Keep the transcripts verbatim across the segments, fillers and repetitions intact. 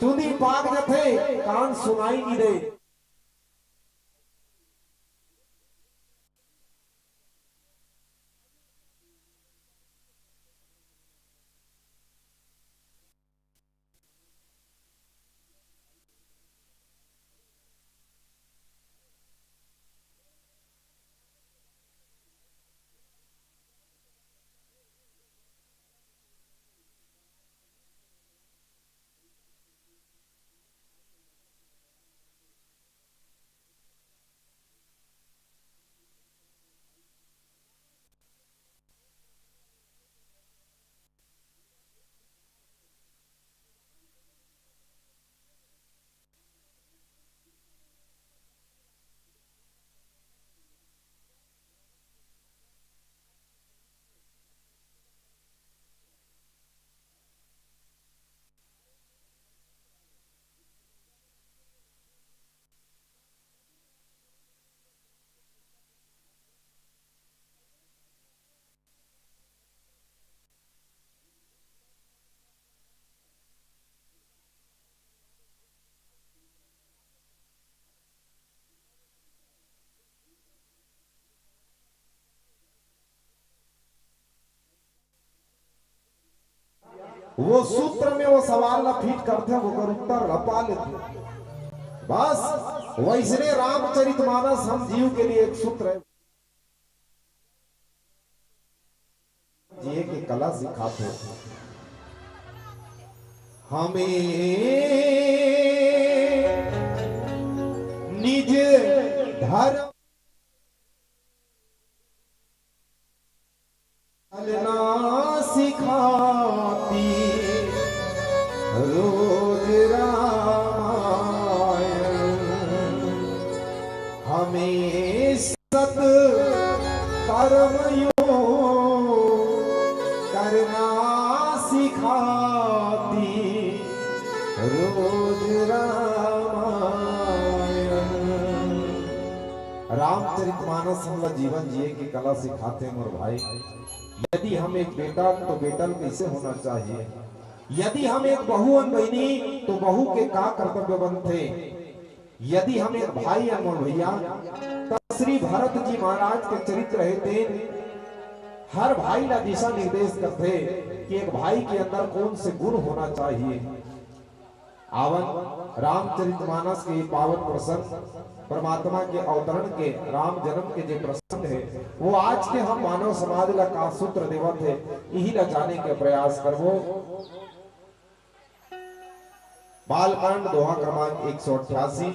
चुंदी पाक जथे, कान सुनाई नइ दे। वो सूत्र में वो सवाल ला फिट करथे, ओकर उत्तर ला पा लेथे। बस वैसने रामचरितमानस हम जीव के लिए एक सूत्र है। जिए के कला सिखाथे। हमें निज धर्म चलना सिखाती रोज रामायण। हमें सत कर्म योग करना सिखाती रोज रामायण। रामचरितमानस हमला जीवन जिए के कला सिखाथे मोर भाई। यदि हम एक बेटा तो बेटा ल कइसे होना चाहिए, यदि हम एक बहू अन बहिनी तो बहू के का कर्तव्य बनथे, यदि हम एक भाई अन मोर भैया, त श्री भरत जी महाराज के चरित्र हे तेन हर भाई ला दिशा निर्देश करथे कि एक भाई के अंदर कौन से गुण होना चाहिए। आवन रामचरितमानस के ये पावन प्रसंग, परमात्मा के अवतरण के, राम जन्म के जे प्रसंग हे, वो आज के हम मानव समाज ला का सूत्र देवत हे, इही ला जाने के प्रयास करबो। बालकांड दोहा क्रमांक एक सौ अट्ठासी।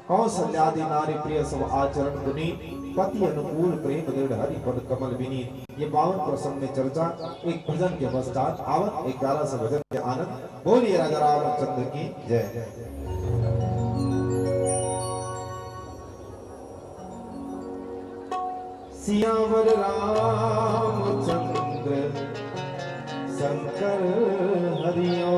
कौशल्यादि नारी प्रिय सब आचरण पुनीत, पति अनुकूल प्रेम दृढ़ हरि पद कमल विनीत। ये पावन प्रसंग में चर्चा एक भजन के पश्चात। आवन एक प्यारा सा भजन के आनंद। बोलिए राजा रामचंद्र की जय। सियावर रामचंद्र शंकर हरिओ।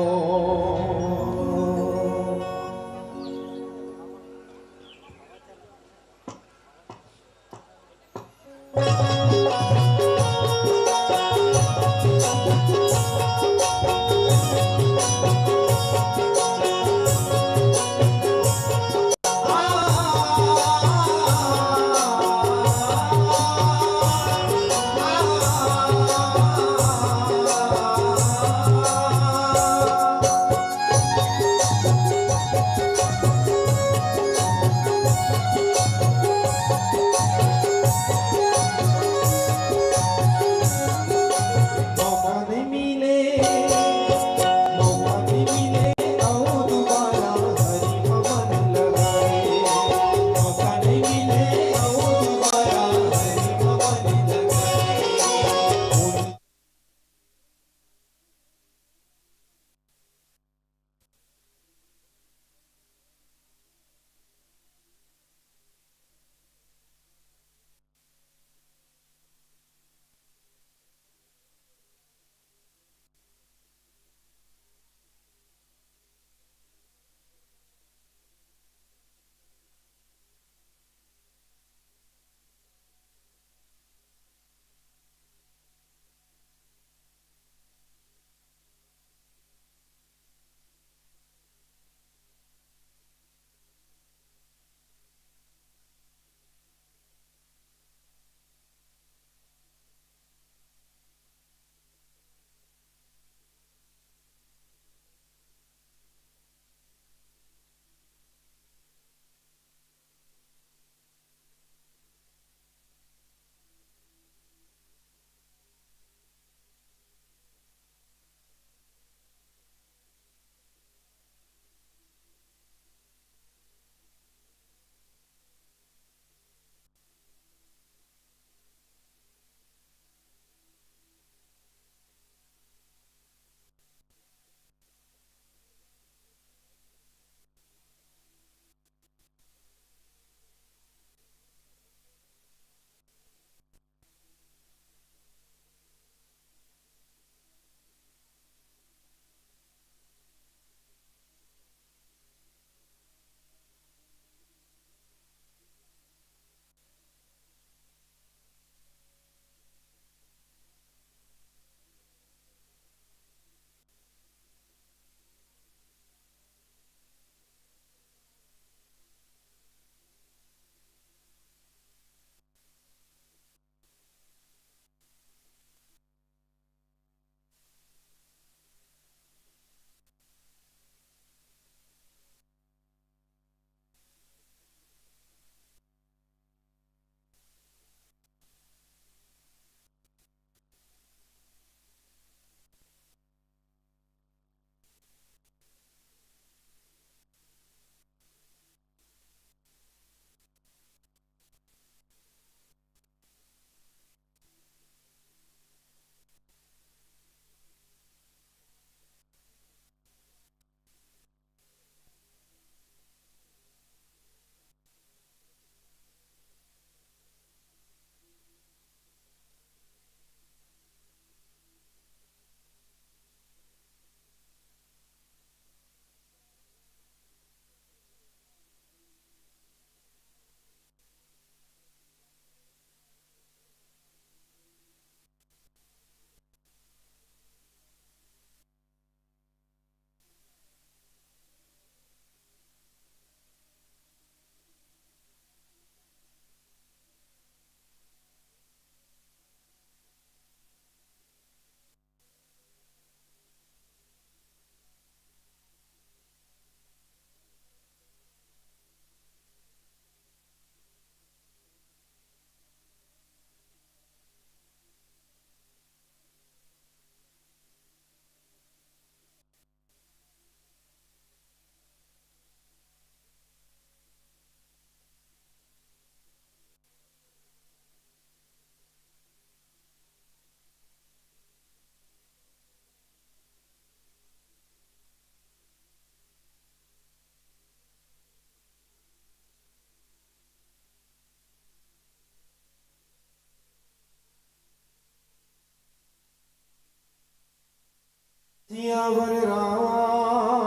सियावर रामचंद्र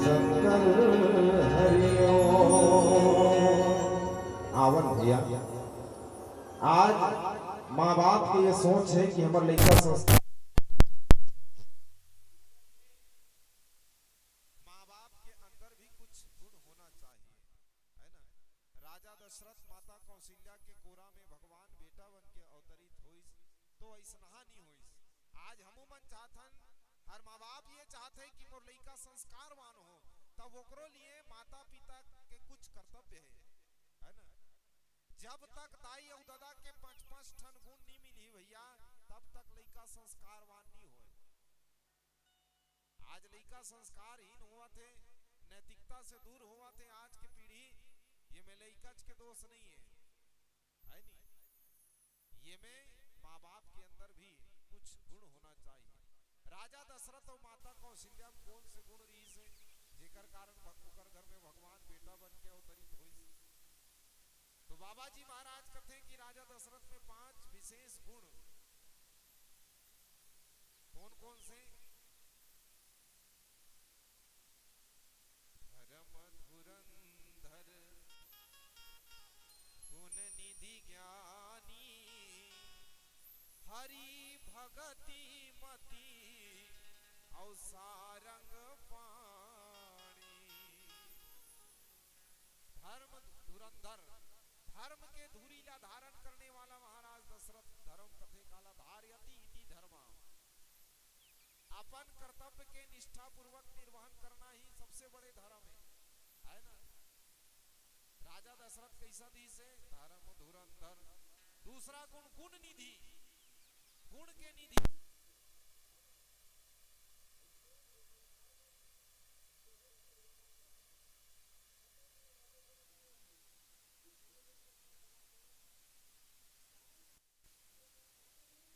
शंकर हरि ओम। आवन भैया, आज माँ बाप के ये सोच है कि हमर लइका संस्कार, माँ बाप के अंदर भी कुछ गुण होना चाहिए, है ना? राजा दशरथ माता कौशल्या के कोरा में भगवान बेटा बन के अवतरित होइस, तो अइसनहा नहीं होइस। आज हमू मन चाहत हन, हर माँ बाप ये चाहत है कि मोर लइका संस्कारवान हो, तब ओकरो लिए माता पिता के कुछ कर्तव्य है, है ना? जब तक दाई अउ ददा के पांच पांच ठन गुण नहीं मिलही भैया, तब तक लइका संस्कारवान नहीं होय। आज लइका संस्कारहीन होवत हे, नैतिकता से दूर होवत हे आज के पीढ़ी, ये में लइकच के दोष नहीं है, है नी? ये में माँ बाप के अंदर भी कुछ गुण होना चाहिए। राजा दशरथ और माता कौशल्या में कौन से गुण रहिस हे, जेकर कारण भग-, ओकर घर में भगवान बेटा बन के अवतरित होइस? तो बाबा जी महाराज कथे कि राजा दशरथ में पांच विशेष गुण। कौन कौन से? धर्म धुरंधर, गुण निधि ज्ञानी, हरि भगति मति, और सारंग पाणी। धर्म धुरंधर, धर्म के धुरी ला धारण करने वाला महाराज दशरथ। धर्म कथे काला धारयति इति धर्म। अपन कर्तव्य के निष्ठापूर्वक निर्वहन करना ही सबसे बड़े धर्म है, है ना? राजा दशरथ कैसा दिस हे? धर्म धुरंधर। दूसरा गुण, गुण निधि, गुण के निधि।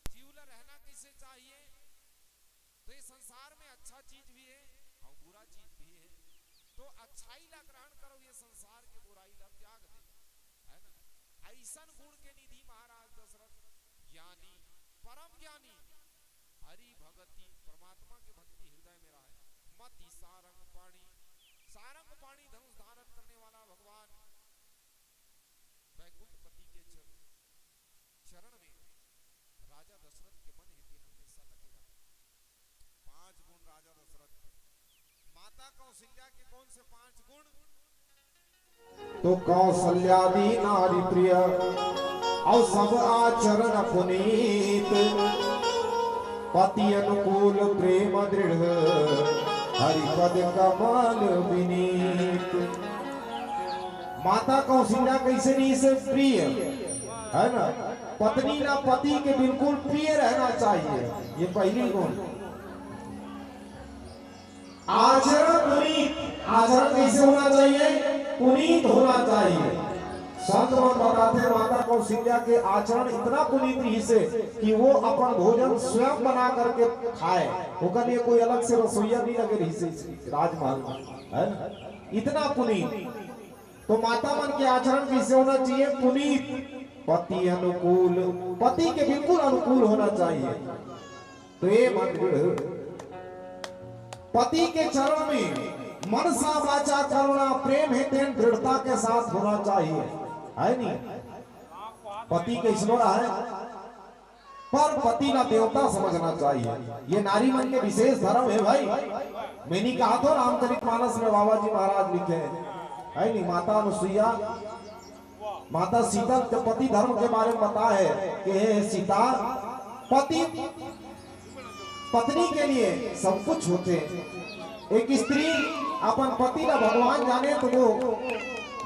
जीव ला रहना कैसे चाहिए? तो ये संसार में अच्छा चीज भी है और बुरा चीज भी है। तो अच्छाई ला ग्रहण करो, ये संसार के बुराई ला त्याग दे, है ना? ऐसन गुण के निधि महाराज दशरथ, ज्ञानी, परम ज्ञानी, हरि भगति, परमात्मा के भक्ति हृदय में रहे। मति सारंग पाणी, सारंग पाणी धनुष धारण करने वाला भगवान वैकुंठपति के च-, चरण में राजा दशरथ के मन हे तेन हमेशा लगे रहा। पांच गुण राजा दशरथ के। माता कौशल्या के कौन से पांच गुण? तो कौशल्यादि नारी प्रिय, और सब आचरण पुनीत, पति अनुकूल प्रेम दृढ़, हरि पद कमल विनीत। माता कौशल्या कैसे रहिस हे? प्रिय, है ना? पत्नी ला पति के बिल्कुल प्रिय रहना चाहिए, ये पहली गुण। आचरण पुनीत, आचरण कैसे होना चाहिए? पुनीत होना चाहिए। संत मन बताथे माता कौशल्या के आचरण इतना पुनीत रहिस हे कि वो अपन भोजन स्वयं बना करके खाए, ओकर लिए कोई अलग से रसोइया नहीं लगे रहिस हे राजमहल में, है ना? इतना पुनीत। तो माता मन के आचरण कैसे होना चाहिए? पुनीत, पति अनुकूल, पति के बिल्कुल अनुकूल होना चाहिए। तो ये मन दृढ़, पति के चरण में मनसा वाचा कर्मणा प्रेम हे तेन दृढ़ता के साथ होना चाहिए, है नहीं? पति कैसनो रहे, पर पति ला देवता समझना चाहिए। ये नारी मन के विशेष धर्म है भाई। मैं नहीं कहा तो रामचरित मानस में बाबा जी महाराज लिखे हैं, है नहीं? माता अनुसुईया, माता सीता के पति धर्म के बारे में बता है कि हे सीता, पति, पत्नी के लिए सब कुछ होते। एक स्त्री अपन पति ला भगवान जाने तो वो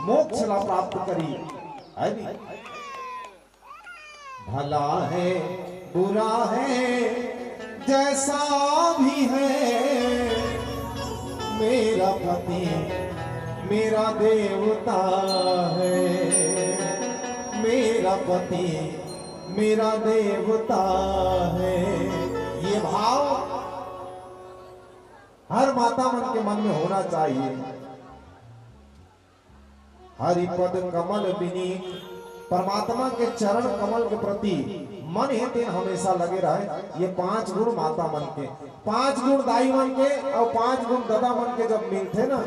मोक्ष ला प्राप्त करी, है नहीं? भला है, बुरा है, जैसा भी है, मेरा पति मेरा देवता है, मेरा पति मेरा देवता है। ये भाव हर माता मन के मन में होना चाहिए। हरि पद कमल विनीत, परमात्मा के चरण कमल के प्रति मन हे तेन हमेशा लगे रहे। ये पांच गुण माता मन के, पांच गुण दाई मन के अउ पांच गुण ददा मन के जब मिलथे ना,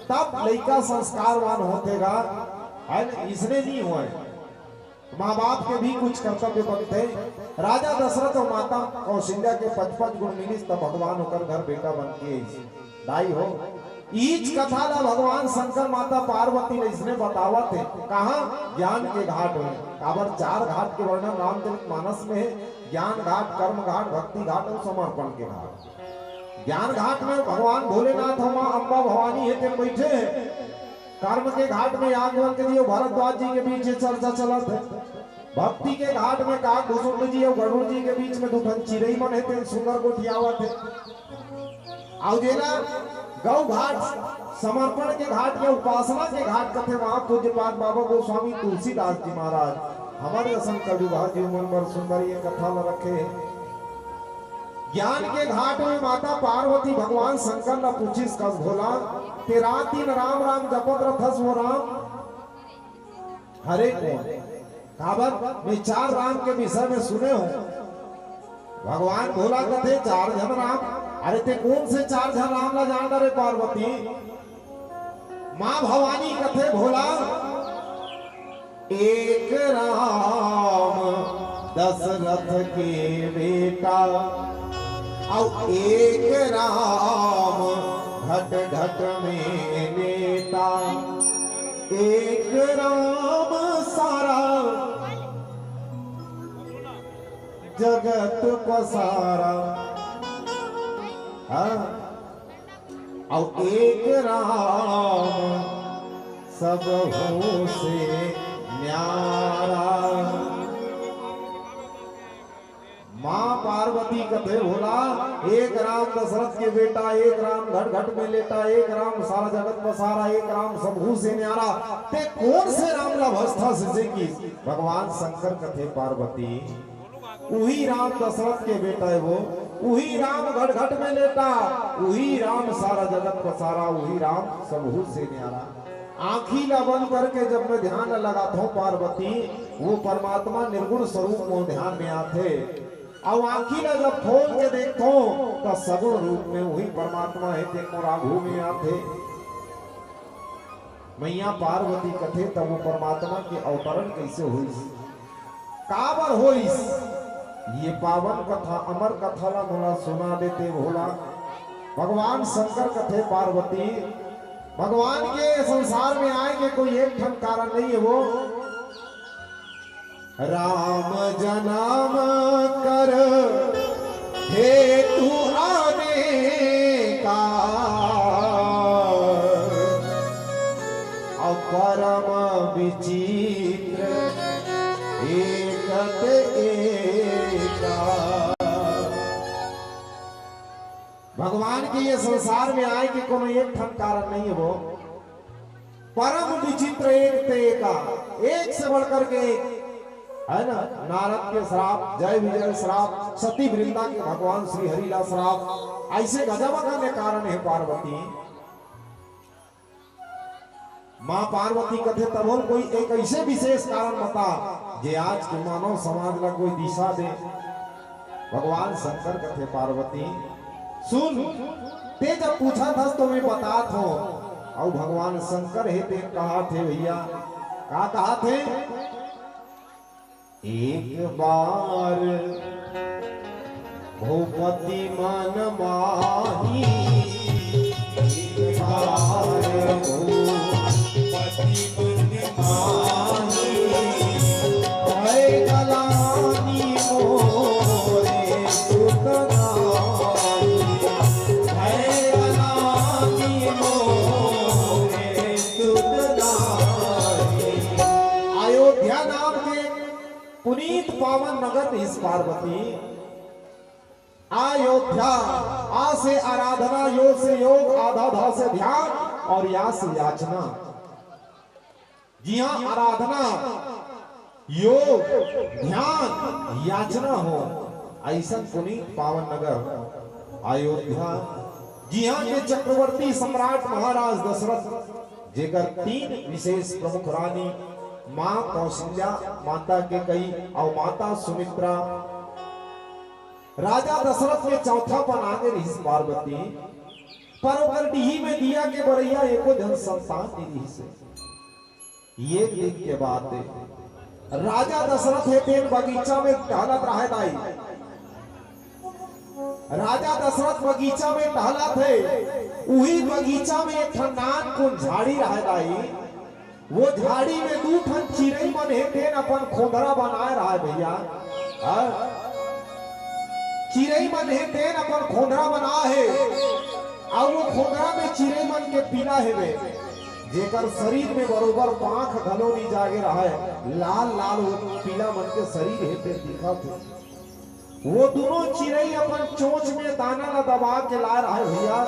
तब लइका संस्कारवान होथे गा, है ना? इसने नहीं होय, माँ बाप के भी कुछ कर्तव्य बनथे। राजा दशरथ अउ माता कौशल्या के पचपन गुण मिलिस, तब भगवान ओकर घर बेटा बन के आइस। दाई हो, इहीच कथा ला भगवान शंकर माता पार्वती ला इसने बतावत हे। कहाँ? ज्ञान के घाट में। काबर, चार घाट के वर्णन रामचरित मानस में हे। ज्ञान घाट, कर्म घाट, भक्ति घाट अउ समर्पण के घाट। ज्ञान घाट में भगवान भोलेनाथ अउ माँ अम्बा भवानी हे, तेन बइठे हे। कर्म के घाट में याज्ञवल्क्य जी अउ भारद्वाज जी के बीच ये चर्चा चलत हे। भक्ति के घाट में काकभुसुंड जी अउ गरुड़ जी के बीच में दू ठन चिरई मन हे, तेन सुंदर गोठियावत हे। अउ जेला गौ घाट, समर्पण के घाट या उपासना के घाट कथे, वहां पूज्यपाद बाबा गोस्वामी तुलसीदास जी महाराज हमर असन कलयुग जीव मन बर सुंदर ये कथा ल रखे हे। ज्ञान के घाट में माता पार्वती भगवान शंकर ला पूछिस, कस भोला, ते रात दिन राम राम जपत रथस, वो राम हरे कोन? काबर, मैं चार राम के विषय में सुने हूँ। भगवान भोला कथे, चार झन राम। अरे, ते कोन से चार झन राम ला जान डरे पार्वती? माँ भवानी कथे, भोला, एक राम दशरथ के बेटा, अउ एक राम घट घट में लेटा, एक राम सारा जगत पसारा। हाँ, अउ एक राम सबहू से न्यारा। माँ पार्वती कथे, भोला, एक राम दशरथ के बेटा, एक राम घट घट में लेटा, एक राम सारा जगत पसारा, एक राम सबहू से न्यारा। ते कोन से राम ला भजथस? जइसे कि भगवान शंकर कथे, पार्वती, उही राम दशरथ के बेटा हे वो, उही राम घट घट में लेटा, उही राम सारा जगत पसारा, उही राम सबहू से न्यारा। आँखी ला बंद करके जब मैं ध्यान ला लगाथों पार्वती, वो परमात्मा निर्गुण स्वरूप मोर ध्यान में आथे। अउ आँखी ला जब खोल के देखथों, त सगुण रूप में उही परमात्मा हे, तेन मोर आघू में आथे। मैया पार्वती कथे, तब वो परमात्मा के अवतरण कइसे होइस, काबर होइस? ये पावन कथा, अमर कथा ला मोला सुना देते भोला। भगवान शंकर कथे, पार्वती, भगवान के संसार में आए के कोई एक ठन कारण नहीं हे वो। राम जनम कर हेतु अनेका, अउ परम विचित्र एकत एका। भगवान के ये संसार में आए के कोनो एक ठन कारण नहीं हे वो। परम विचित्र एकत एका, एक से बढ़कर के एक, है ना? नारद के श्राप, जय विजय श्राप, सती वृंदा के भगवान श्री हरि ला श्राप, अइसे गजब अकन कारण हे पार्वती। माँ पार्वती कथे, तभो ल कोई एक अइसे विशेष कारण बता, जे आज के मानव समाज ला कोई दिशा दे। भगवान शंकर कथे, पार्वती, सुन, ते जब पूछत हस तो मैं बतात हों। अउ भगवान शंकर हे ते कहत हे भैया, का कहत हे? एक बार भूपति मन माही, एक बार भूपति मन माही, भय गलानी मोरे सुत नारी, भय गलानी मोरे सुत नारी। अयोध्या नाम के पुनीत पावन नगर इस पार्वती। अयोध्या, आ से आराधना, यो से योग, आधा धा से ध्यान और या से याचना। जिहां आराधना, योग, ध्यान, याचना हो, अइसन पुनीत पावन नगर अयोध्या, जिहां के चक्रवर्ती सम्राट महाराज दशरथ, जेकर तीन विशेष प्रमुख रानी माँ कौशल्या, माता कैकेयी अउ माता सुमित्रा, राजा दशरथ के चौथा पन आगे रिहिस पार्वती, पर ओकर डीही में दिया के बरइया एको झन संतान नइ रिहिस हे। एक दिन के बात हे, राजा दशरथ हे तेन बगीचा में टहलत रहय दाई। राजा दशरथ बगीचा में टहलत हे, उही बगीचा में एक ठन नान कुन झाड़ी रहय दाई। वो झाड़ी में दू ठन चिरई मन हे तेन अपन खोंधरा बनाए रहय भइया। हाँ? चिरई मन हे तेन अपन खोंधरा बनाए हे, अउ वो खोंधरा में चिरई मन के पीला हेवे, जेकर शरीर में बरोबर पाँख घलो नइ जागे रहय, लाल लाल वो पीला मन के शरीर हे तेन दिखत हे। वो दूनों चिरई अपन चोंच में दाना ला दबा के लाए रहय भइया,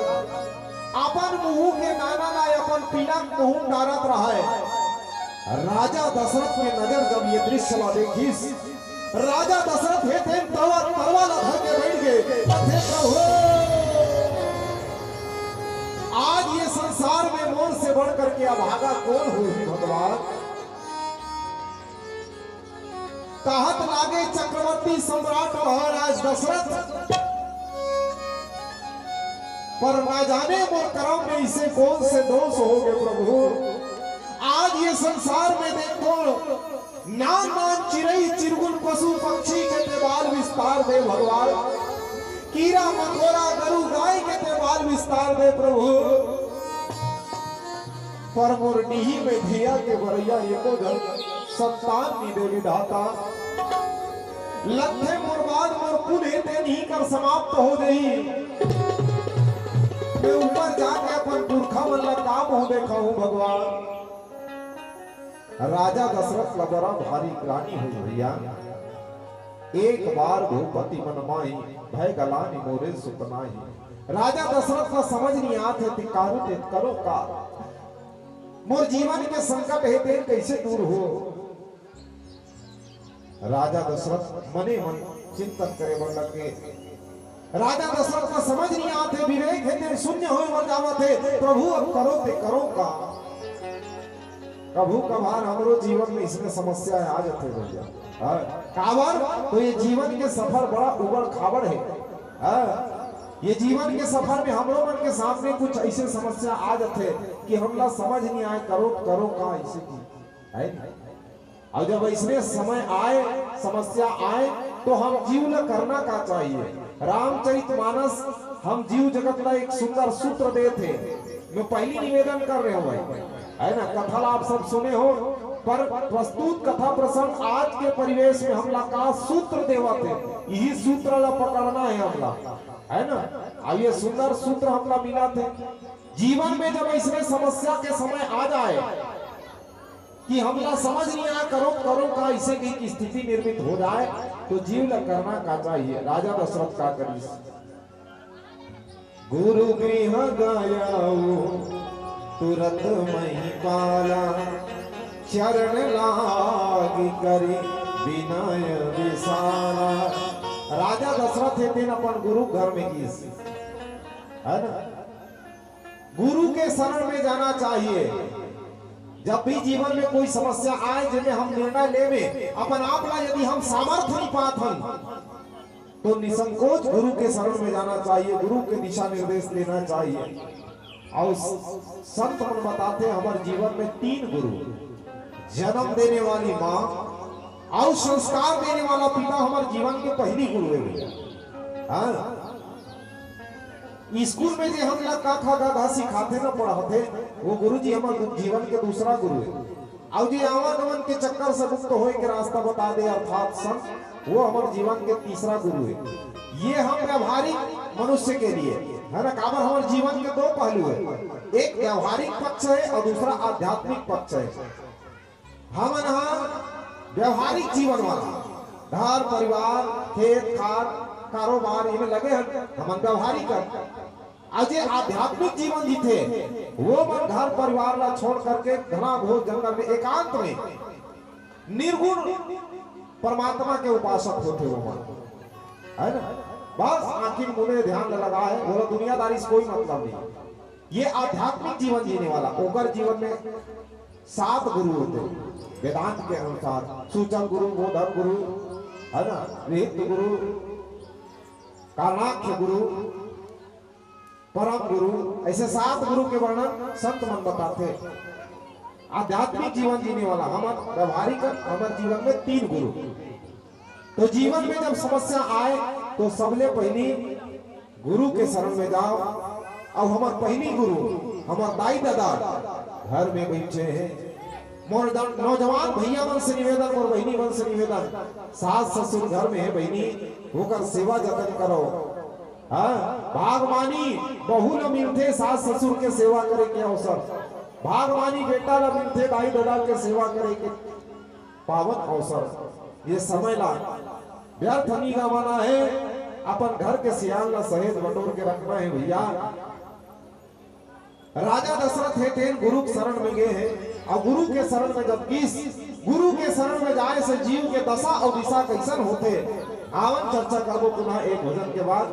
अपन मुहूँ के दाना ला अपन पीला मुहूँ डारत रहय। राजा दशरथ के नजर जब ये दृश्य ला देखिस, राजा दशरथ हे तेन तरवा, तरवा ला धर के बइठ गे। अथे प्रभु, आज ये संसार में मोर से बढ़ करके अभागा कोन होही भगवान? कहत लागे चक्रवर्ती सम्राट महाराज दशरथ, पर ना जाने मोर करम में इसे कोन से दोष होगे प्रभु। आज ये संसार में देखो, नान नान चिरई चिरगुन पशु पक्षी के ते बाल विस्तार दे भगवान, कीरा मकोरा गरु गाय के ते बाल विस्तार दे प्रभु। पर मोर डीही में धिया के बरइया एको झन संतान नइ दे विधाता। लगथे मोर बाद मोर कुल हे तेन ही कर समाप्त हो जही। मैं ऊपर जाके अपन पुरखा मन ला का मुँह देखाहूँ भगवान। राजा दशरथ ला बड़ा भारी ग्लानि होइस भइया। एक बार भूपति मन माही, भय गलानि मोरे सुख नाही। राजा दशरथ ला समझ नइ आत हे, ते कारू ते करो का? मोर जीवन के संकट हे, तेन कइसे दूर हो? राजा दशरथ मने मन चिंतन करे बर लग गे। राजा दशरथ ला समझ नइ आत हे, विवेक हे तेन शून्य होय बर जावत हे। प्रभु अब करो ते करो का? कभू कभार हमरो जीवन में इसने समस्या आ जाथे भइया। हाँ, काबर तो ये जीवन के सफर बड़ा उबड़ खाबड़ हे। हाँ, ये जीवन के सफर में हमरो मन के सामने कुछ अइसे समस्या आ जाथे कि हमला समझ नइ आय, करो त करो का अइसे की, हे ना? अउ जब अइसने समय आय, समस्या आय, तो हम जीव ल करना का चाहिए? रामचरित मानस हम जीव जगत ला एक सुंदर सूत्र देत हे। मैं पहिली निवेदन कर रहे हों भाई, हे ना, कथा ला आप सब सुने हो, पर प्रस्तुत कथा प्रसंग आज के परिवेश में हमला का सूत्र देवत हे, इही सूत्र ला पकड़ना हे हमला, हे ना? अउ ये सुंदर सूत्र हमला मिलत हे। जीवन में जब अइसने समस्या के समय आ जाय, कि हमला समझ नइ आय, करो करो का, अइसे की स्थिति निर्मित हो जाय, तो जीव ल करना का चाहिए? राजा दशरथ का करिस? गुरु गृह गयउ तुरत महिपाला, चरण लाग करि बिनय बिसाला। राजा दशरथ हे तेन अपन गुरु घर में गिस, हे ना? गुरु के शरण में जाना चाहिए। जब भी जीवन में कोई समस्या आय, जेमे हम निर्णय लेवे, अपन आप ला यदि हम सामर्थ्य नइ पात हन, तो निसंकोच गुरु के शरण में जाना चाहिए, गुरु के दिशा निर्देश लेना चाहिए। अउ संत मन बताथे, हमर जीवन में तीन गुरु, जन्म देने वाली माँ अउ संस्कार देने वाला पिता हमर जीवन के पहिली गुरु हे भइया। हाँ, स्कूल में जे हमला क ख ग घ सिखाथे न पढ़ाथे, वो गुरुजी हमर दु-, जीवन के दूसरा गुरु हे। अउ जे आवागमन के चक्कर से मुक्त होय के रास्ता बता दे, अर्थात संत, वो हमर जीवन के तीसरा गुरु हे। ये हम व्यावहारिक मनुष्य के लिए, हे ना, काबर हमर जीवन के दो पहलू हे, एक व्यावहारिक पक्ष हे अउ दूसरा आध्यात्मिक पक्ष हे। हमन ह व्यावहारिक जीवन वाला, घर परिवार, खेत खार, कारोबार, इमे लगे हन, हमन व्यावहारिक हन। अउ जे आध्यात्मिक जीवन जीथे, वो मन घर परिवार ला छोड़ करके घना घोर जंगल में एकांत में निर्गुण परमात्मा के उपासक होथे वो मन, हे ना? बस आँखी मुने ध्यान ल लगाए, बोला दुनियादारी से कोई मतलब नहीं। ये आध्यात्मिक जीवन जीने वाला, ओकर जीवन में सात गुरु होथे वेदांत के अनुसार, सूचन गुरु, बोधन गुरु, है ना, विहित गुरु, कारणाख्य गुरु, परम गुरु, ऐसे सात गुरु के वर्णन संत मन बताथे। आध्यात्मिक जीवन जीने वाला हमर व्यवहारिक, हमर जीवन में तीन गुरु। तो जीवन में जब समस्या आए तो सबले पहली गुरु के शरण में जाओ। अउ हमर पहली गुरु हमर दाई ददा घर में बैठे हैं। मोर नौजवान भैया मन से निवेदन, मोर बहिनी मन से निवेदन, सास ससुर घर में है बहिनी, ओकर सेवा जतन करो। हाँ, भागमानी बहू ल मिलथे सास ससुर के सेवा करे के अवसर, भागमानी बेटा ल मिलथे दाई ददा के सेवा करे के पावन अवसर। ये समय ला व्यर्थ नी गंवाना है, अपन घर के सियान ला सहेज बटोर के रखना है भैया। राजा दशरथ हे तेन गुरु के शरण में गे हे, अउ गुरु के शरण में जब गिस, गुरु के शरण में जाए से जीव के दशा अउ दिशा कैसन होथे, आवन चर्चा करबो पुनः एक भजन के बाद।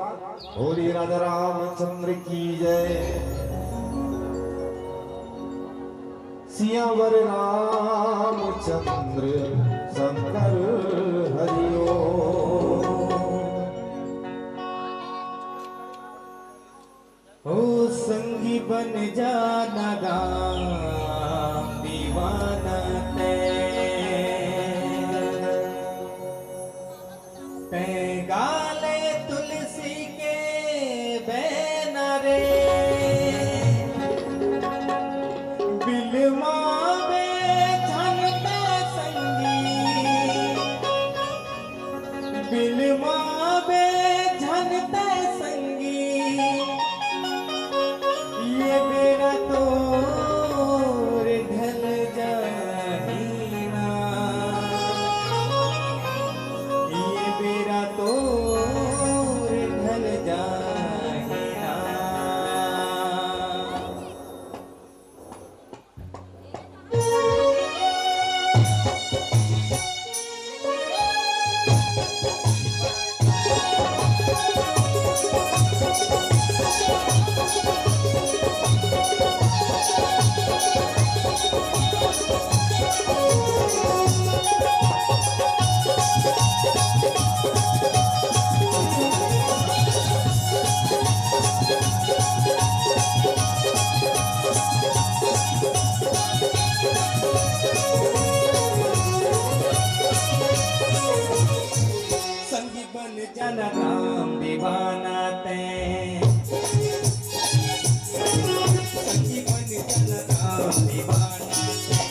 बोलिए राजा रामचंद्र की जय। सियावर रामचंद्र शंकर हरिओ। ओ संगी बन जाना राम दीवाना तैं। तैं गाले तुलसी के बैना रे, बिलमावे झन तैं संगी, बिलमावे झन तैं संगी। ये बेरा तोर ढल जाही ना, ये बेरा तोर ढल जाही ना। संगी बन जाना राम दीवाना तैं। संगी बन जाना राम दीवाना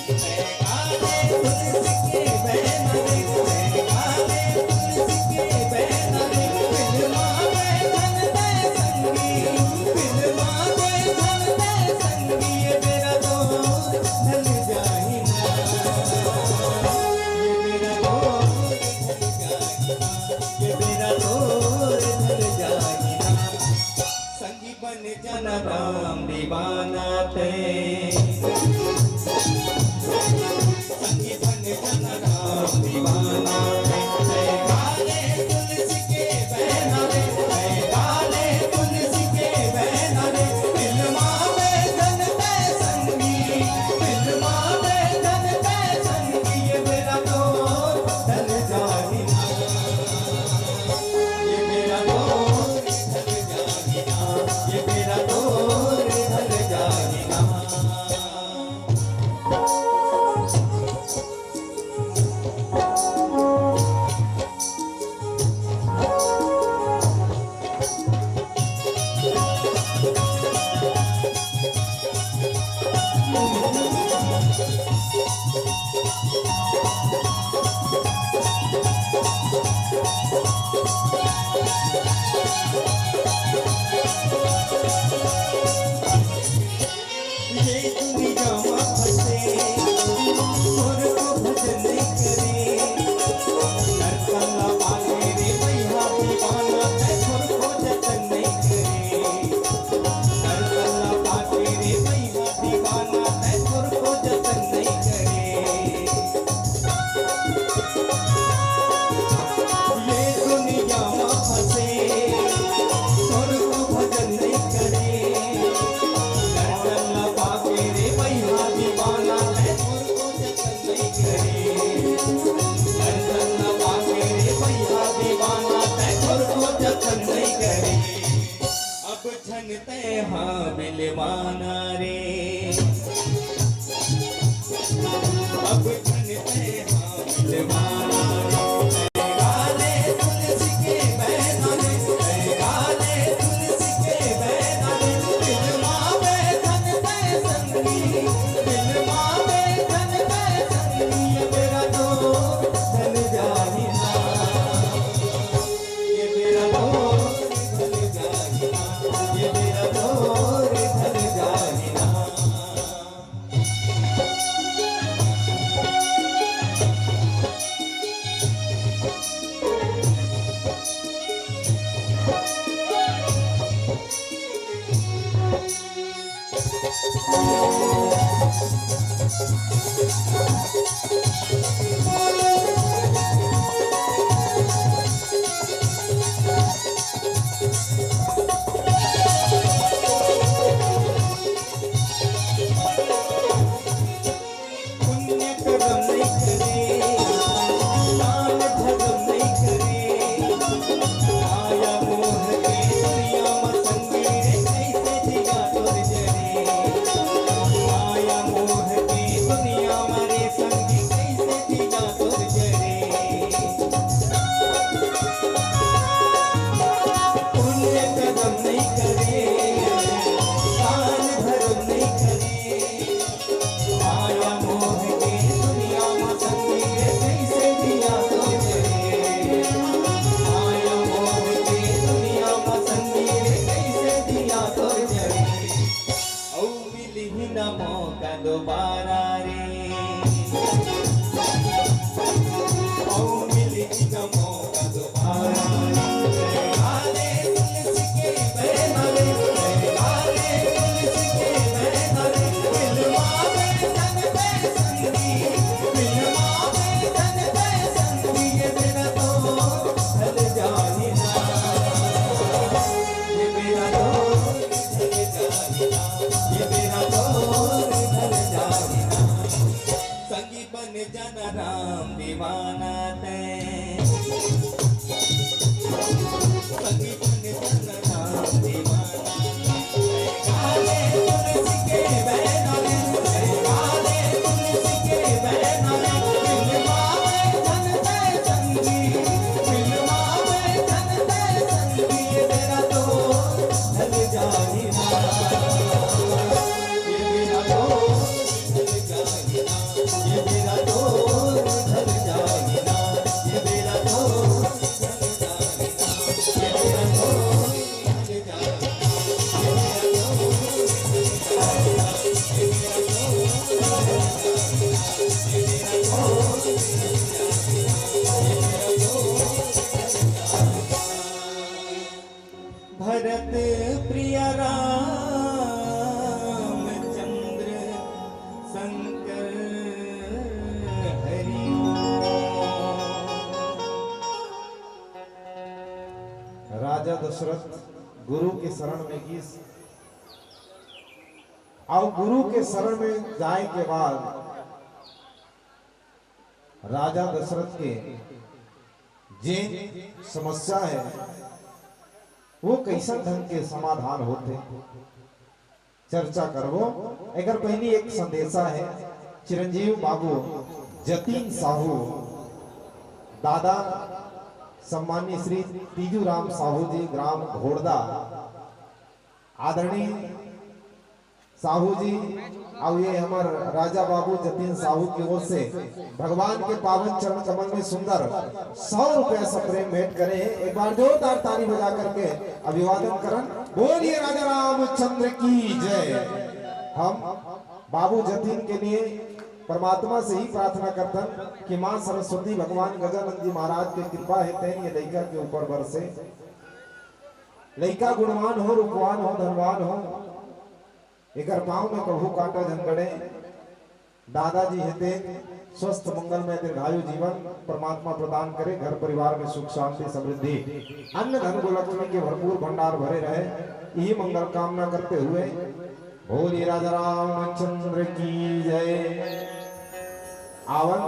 तैं। गाले तुलसी के बैना रे, गाले तुलसी के बैना रे। बिलमावे झन तैं संगी, बिलमावे झन तैं संगी। ये बेरा तोर ढल जाही ना, ये बेरा तोर ये बेरा तोर ढल जाही ना। संगी बन जाना राम दीवाना तैं। संगी बन जाना राम दीवाना तैं। तैं गाले तुलसी के बैना रे, तैं गाले तुलसी के बैना रे। बिलमावे झन तैं संगी, बिलमावे झन तैं संगी। ये बेरा तोर ढल जाही ना, ये बेरा तोर ढल जाही ना, ये बेरा तोर ढल जाही ना। मिलवाना रे, अब धन तैं हा मिलवाना रे। गाले तुलसी के बैना रे, गाले तुलसी के बैना रे। मिलवावे धन तैं संगी, मिलवावे धन तैं संगी। ये बेरा तो ढल जाही ना, ये बेरा तो ढल जाही ना, ये बेरा तो ढल जाही ना। पुण्य करम नहीं करे, दान धरम नहीं करे, माया मोह के दुनिया म संगी रे, कैसे जिया तोर जरे। माया मोह के दुनिया म रे संगी, कैसे जिया तोर जरे। पुण्य करम नहीं करे, दान धरम नहीं करे, माया मोह के दुनिया म संगी रे, कैसे जिया तोर जरे। माया मोह के दुनिया म संगी रे, कैसे जिया तोर जरे। अउ मिलही ना मौका दोबारा रे, अउ मिलही ना मौका दोबारा रे। गाले तुलसी के बैना रे, गाले तुलसी के बैना रे। मिलवावे धन तैं संगी, मिलवावे धन तैं संगी। ये बेरा तो ढल जाही ना, ये बेरा तो ढल जाही ना, ये बेरा तो ढल जाही ना। संगी बन जाना राम दीवाना तैं, संगी बन जाना राम दीवाना तैं। गाले तुलसी के बैना रे, गाले तुलसी के बैना रे। मिलवावे धन तैं संगी, मिलवावे धन तैं संगी। ये बेरा तो ढल जाही ना, ये बेरा तो ढल जाही ना, ये बेरा तो ढल जाही ना, ये बेरा तो ढल जाही ना, ये बेरा तो ढल जाही ना। भरत प्रिय रामचंद्र शंकर हरि। राजा दशरथ गुरु के शरण में गिस, अउ गुरु के शरण में जाए के बाद राजा दशरथ के जेन समस्या हे, वो कइसन ढंग के समाधान होथे, चर्चा करबो। एकर पहिली एक संदेशा हे, चिरंजीव बाबू जतीन साहू, दादा सम्माननीय श्री तीजू राम साहू जी, ग्राम घोड़दा, आदरणीय साहू जी, अउ ये हमर राजा बाबू जतीन साहू की ओर से भगवान के पावन चरण कमल में सुंदर सौ रुपया सप्रेम भेंट करे हे। एक बार जोरदार ताली बजा करके अभिवादन करन। बोलिए राजा रामचंद्र की जय। हम बाबू जतीन के लिए परमात्मा से ही प्रार्थना करतन कि माँ सरस्वती भगवान गजानंद जी महाराज के कृपा हे, तेन ये लइका के ऊपर बरसे। लइका गुणवान हो, रूपवान हो, धनवान हो, एकर पाँव में कभू कांटा झन गड़े। दादाजी हेते स्वस्थ मंगलमय दीर्घायु जीवन परमात्मा प्रदान करे, घर परिवार में सुख शांति समृद्धि, अन्न धन गो लक्ष्मी के भरपूर भंडार भरे रहे, यही मंगल कामना करते हुए बोलिए राजा रामचंद्र की जय। आवन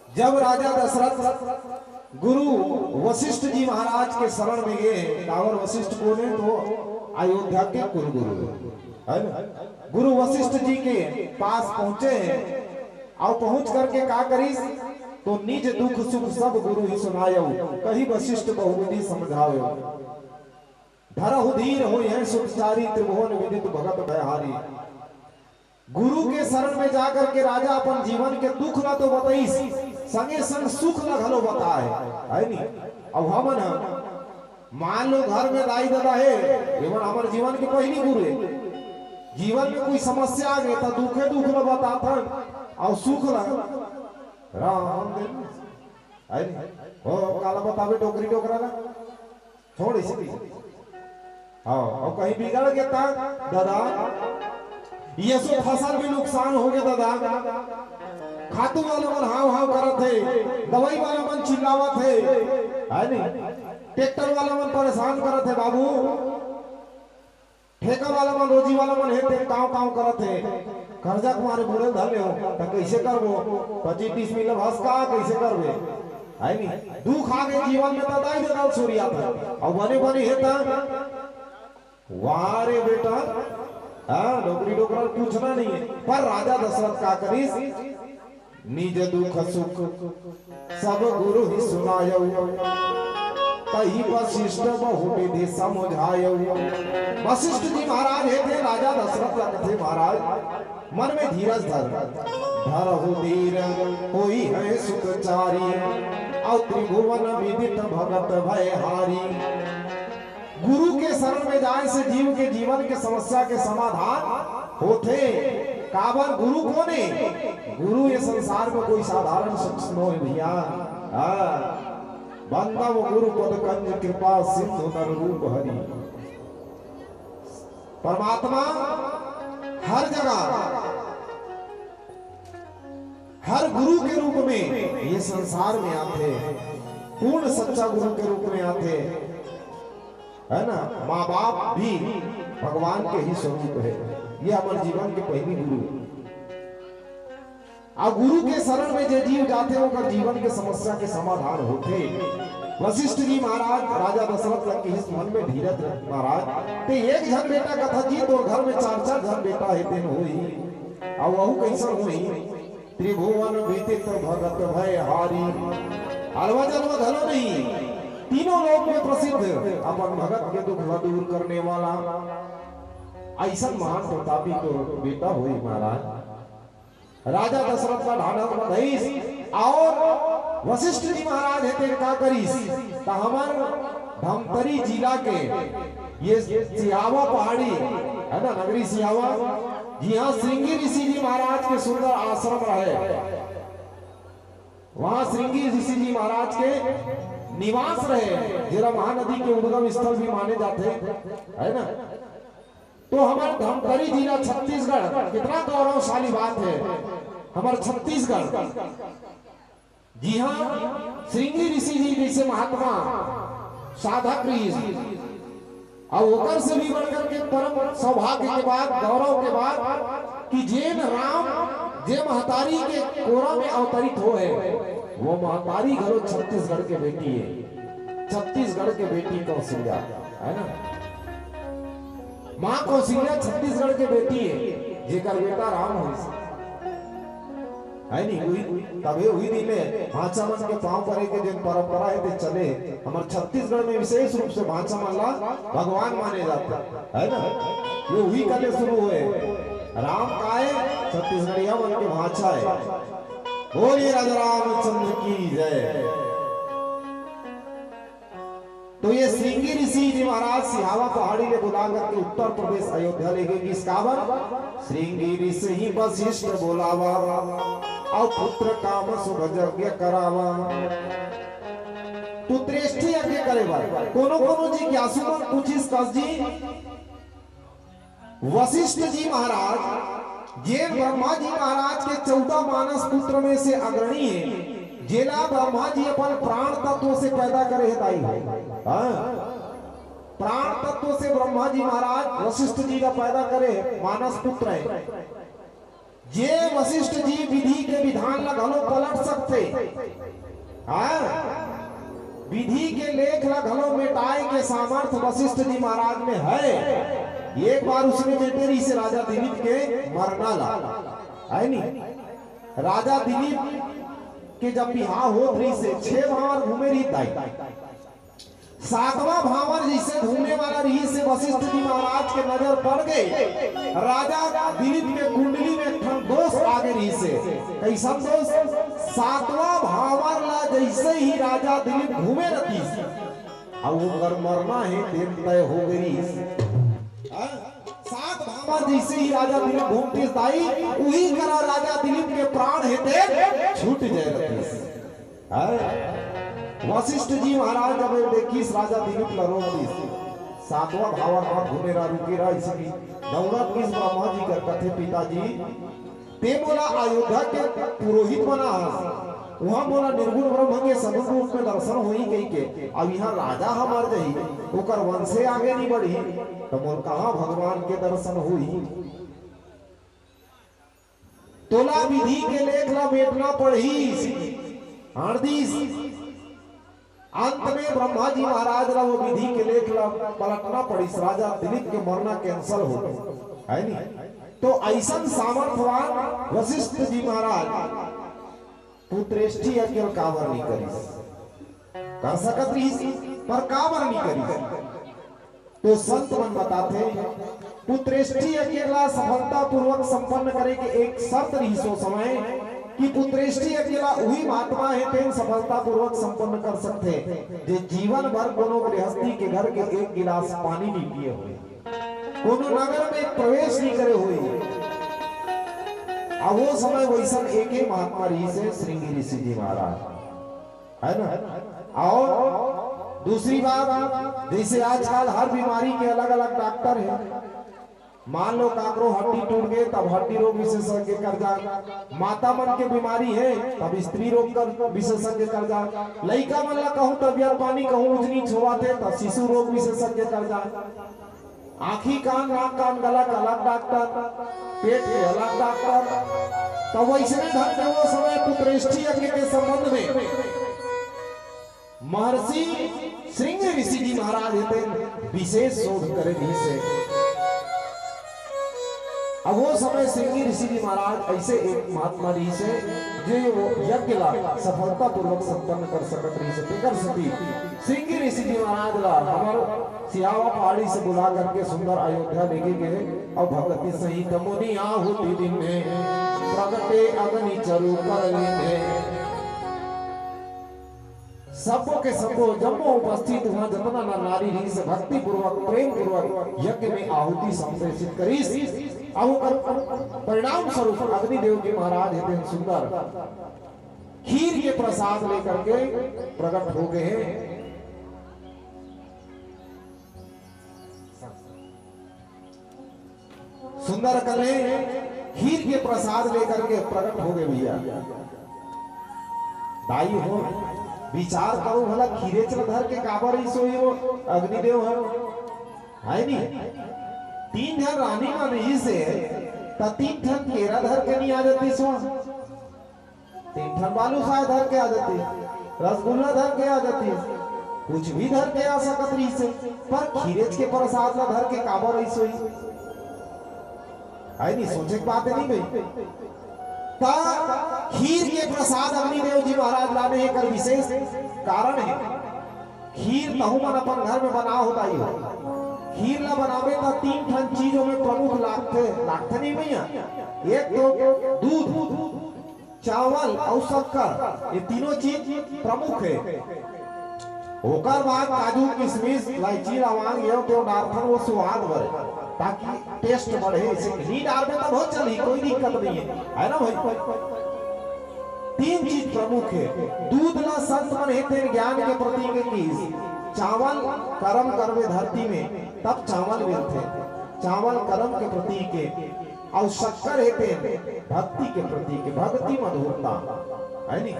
जब राजा दशरथ गुरु वशिष्ठ जी महाराज के शरण में गे, काबर वशिष्ठ कोन हे तो अयोध्या के कुलगुरु हे, है ना? गुरु वशिष्ठ जी के पास पहुंचे हे, अउ पहुंच करके का करिस, तो निज दुख सुख सब गुरु ही सुनायउ, कहि वशिष्ठ बहुविधि समझायो। धरहु धीर होइहैं सुत चारी, त्रिभुवन विदित भगत भयहारी। गुरु के शरण में जा करके राजा अपन जीवन के दुख ला तो बताइस, संगे संग सुख ला घलो बताए, है नी? अब हमन ह, मान लो घर में दाई ददा हे, एमन हमर जीवन के पहली गुरु हे। जीवन में कोई समस्या आ गए त दुखे दुख ला बताथन, अउ सुख ला राम दे, है नी? ओ काला बतावे डोकरी डोकरा ला, छोड़ इसे भी। हाँ, अउ कहीं बिगड़ के ता ददा, ये सो फसल भी नुकसान हो गए ददा। खातू वाला मन हाव हाव करत हे, दवाई वाला मन चिल्लावत हे, है नी? ट्रैक्टर वाला मन परेशान करत हे बाबू, ठेका वाला मन, रोजी वाला मन हे, ते काव काव करत हे, कर्जा के मारे बुड़े धर ले हो, त कैसे करबो? पच्चीस तीस मिल भस का कैसे करबे? है नी? दुख आ गए जीवन में त दाई दे दल सूर्या था, अउ बने बने हे त वाह रे बेटा, हाँ, डोकरी डोकरा पूछना नहीं है। पर राजा दशरथ का करिस, निज दुख सुख सब गुरु ही सुनायउ, कहि वशिष्ठ बहु विधि समुझायउ। वशिष्ठ जी महाराज हे थे राजा दशरथ ला कथे महाराज, मन में धीरज धर, धरहु धीर होइहैं सुत चारी, अउ त्रिभुवन विदित भगत भयहारी। गुरु के शरण में जाए से जीव के जीवन के समस्या के समाधान होथे। काबर गुरु कोन हे? गुरु ये संसार में कोई साधारण शख्स नो हे भैया। हाँ। बंदव गुरु पद कंज कृपा सिंधु नर रूप हरि। परमात्मा हर जगह हर गुरु के रूप में ये संसार में आथे, पूर्ण सच्चा गुरु के रूप में आथे, है ना? माँ बाप भी भगवान के ही स्वरूप हे। ये हमर जीवन के पहली गुरु। अउ गुरु के शरण में जे जीव जाथे, ओकर जीवन के समस्या के समाधान होथे। वशिष्ठ जी महाराज राजा दशरथ ला कहिस मन में धीरज रख महाराज, ते एक झन बेटा कथा जी, तोर घर में चार चार झन बेटा हे, तेन होही। अउ वहू कैसन होही? त्रिभुवन विदित भगत भयहारी। अलवा जलवा घलो नहीं, तीनों लोक में प्रसिद्ध, अपन भगत के दुख ला दूर करने वाला। ऐसन महान प्रतापी तो बेटा होई महाराज। राजा दशरथ का ढांढस बंधइस अउ वशिष्ठ जी महाराज हे तेन का करिस, त हमर धमतरी जिला के ये सिहावा पहाड़ी है ना, नगरी सिहावा, जिहाँ श्रृंगी ऋषि जी महाराज के सुंदर आश्रम रहे, वहाँ श्रृंगी ऋषि जी महाराज के निवास रहे, जेला महानदी के उद्गम स्थल भी माने जाथे, है ना। तो हमर धमतरी जिला छत्तीसगढ़, कितना गौरवशाली बात है, हमर छत्तीसगढ़। जी हाँ, श्रृंगी ऋषि जी जैसे महात्मा साधक ऋषि, अउ ओकर से भी बढ़कर के परम सौभाग्य के बात, गौरव के बात कि जेन राम जे महतारी के कोरा में अवतरित होय, वो महतारी घलो छत्तीसगढ़ के बेटी हे। छत्तीसगढ़ के बेटी कौशल्या, है ना? माँ कौशल्या छत्तीसगढ़ के बेटी हे, जेकर बेटा राम होइस। है नी? उही, तभे उही दिन ले भांचा मन के पाँव परे के जेन परंपरा हे, ते चले हे। हमर छत्तीसगढ़ में विशेष रूप से भांचा मन ला भगवान माने जाथे, है ना? ये उही कले शुरू होय। राम काय छत्तीसगढ़िया मन के भांचा हे। बोलिए राजा रामचंद्र की जय। तो ये श्रृंगी ऋषि जी महाराज सिहावा पहाड़ी ले बुला करके उत्तर प्रदेश अयोध्या ले गे गिस। काबर? श्रृंगी ऋषि ही वशिष्ठ बोलावा, अउ पुत्र काम शुभ यज्ञ करावा। पुत्रेष्ठी यज्ञ करे बर कोनो कोनो जिज्ञासु मन पूछिस, कस जी, वशिष्ठ जी महाराज, जेन ब्रह्मा जी महाराज के चौदह मानस पुत्र में से अग्रणी हे, जेला ब्रह्मा जी अपन प्राण तत्व से पैदा करे हे दाई हो। हाँ? प्राण तत्व से ब्रह्मा जी महाराज वशिष्ठ जी ला पैदा करे हे, मानस पुत्र हे। जे वशिष्ठ जी विधि के विधान ला घलो पलट सकथे। हाँ? विधि के लेख ला घलो मेटाए के सामर्थ वशिष्ठ जी महाराज में है। एक बार उसने मेटे रहिसे राजा दिलीप के मरना ला, है नी? राजा दिलीप के जब बिहाव होत रहिसे, छह भांवर घूमे रहिस दाई। सातवां भांवर जइसे घूमे वाला रहिसे, वशिष्ठ जी महाराज के नजर पड़ गे। राजा दिलीप के कुंडली में एक ठन दोष आगे रहिसे। कइसन दोष? सातवां भांवर ला जइसे ही राजा दिलीप घूमे रहिस, अउ ओकर मरना हे, तेन तय हो गे रहिस। हाँ? सात भांवर जइसे ही राजा दिलीप घूमतिस दाई, उही करा राजा दिलीप के प्राण हे, तेन छूट जाय रहिस। हाँ? वशिष्ठ जी महाराज जब देखिस राजा दिलीप ला, रोक दिस। सातवां भांवर मत घूमे रहा, रुके रहा, इसकी दौड़त गिस ब्रह्मा जी कर कथे, पिताजी, ते मोला अयोध्या के पुरोहित बना हस, उहां मोला निर्गुण ब्रह्म के सगुण रूप में दर्शन होही कहिके, अब इहां राजा ह मर जही, ओकर वंशे आगे नहीं बढ़ी, त मोर कहां भगवान के दर्शन होही? तोला विधि के लेख ला मेटना पड़ही, हार दिस। अंत में ब्रह्मा जी महाराज ला वो विधि के लेख ला पलटना पड़िस, राजा दिलीप के मरना cancel हो गे, है नी? तो अइसन सामर्थवान वशिष्ठ जी महाराज पुत्रेष्ठी यज्ञ काबर नहीं करिस? कर सकत रहिस, पर काबर नहीं करिस? तो संत मन बताथे, पुत्रेष्ठी यज्ञ ला सफलतापूर्वक संपन्न करे के एक शर्त रहिस ओ समय कि पुत्रेष्ठी यज्ञ ला उही महात्मा हे, तेन सफलतापूर्वक संपन्न कर सकथे, जे जीवन भर कोनो गृहस्थी के घर के एक गिलास पानी नहीं पिए होही, कोनो नगर में प्रवेश नहीं करे होही। अब वो समय वइसन एक ही महात्मा रहिसे, श्रृंगी ऋषि जी महाराज। है ना? और दूसरी बात, जइसे आजकल हर बीमारी के अलग-अलग डॉक्टर हे। मान लो काकरो हड्डी टूट गे, तब हड्डी रोग विशेषज्ञ कर जा, माता मन के बीमारी हे, तब स्त्री रोग कर विशेषज्ञ कर जा, लइका मन ला कहूं तबियत पानी, कहूं उजनी छुआथे, तब शिशु रोग विशेषज्ञ कर जा। आँखी, कान, नाक, कान, गला के अलग डॉक्टर, पेट के अलग डॉक्टर। त वइसने ढंग के वो समय पुत्रेष्ठी यज्ञ के संबंध में महर्षि श्रृंगी ऋषि जी महाराज हे तेन विशेष शोध करे रहिसे। अब वो समय श्रृंगी ऋषि जी महाराज अइसे एक महात्मा रहिसे, जे वो यज्ञ ला सफलतापूर्वक संपन्न कर सकत रहिसे। तेकर सेती श्रृंगी ऋषि जी महाराज ला हमर सिहावा पहाड़ी से बुला करके सुंदर अयोध्या लेके गे अउ भगति सहित मुनि आहुति दीन्हे, प्रगटे अग्नि चरु कर लीन्हे। सबो के सबो जम्मो उपस्थित उहां जतना नर नारी रहिस, भक्ति पूर्वक, प्रेम पूर्वक यज्ञ में आहुति संप्रेषित करिस। अउ ओकर परिणाम स्वरूप अग्निदेव जी महाराज हे तेन सुंदर खीर के प्रसाद लेकर के प्रकट हो गे हे। सुंदर कले खीर के प्रसाद लेकर के प्रकट हो गे भैया। दाई हो, विचार करो भला, खीरेच ल धर के काबर रहिस होही वो अग्निदेव ह, है नी? तीन झन रानी मन रहिसे, त तीन ठन केरा धर के नहीं आ जातिस वो। तीन ठन बालूशाह धर के आ जातिस, रसगुल्ला धर के आ जातिस, कुछ भी धर के आ सकत रहिसे, पर खीरेच के प्रसाद ला धर के काबर रहिस होही? है नी, सोचे के बात हे नी भाई? त खीर के प्रसाद अग्निदेव जी महाराज लाने हे, एकर विशेष कारण हे। खीर तहू मन अपन घर में बनाव हो दाई हो। खीर ला बनाबे त तीन ठन चीज ओमे प्रमुख लागथे, लागथे नहीं भैया? एक तो दूध, चावल अउ शक्कर, ये तीनों चीज प्रमुख हे। ओकर बाद काजू, किशमिश, इलायची, लौंग, ये तो डालथन वो स्वाद बर, ताकि taste बढ़े। इसे नहीं डालबे तब हो चलही, कोई दिक्कत नहीं हे, है ना भाई? तीन चीज प्रमुख हे। दूध ला संत मन हे तेन ज्ञान के प्रतीक हे कि चावल करम करबे धरती में, तब चावल मिलथे। चावल करम के प्रतीक हे। अउ शक्कर हे तेन भक्ति के प्रतीक हे, भक्ति मधुरता, है नी?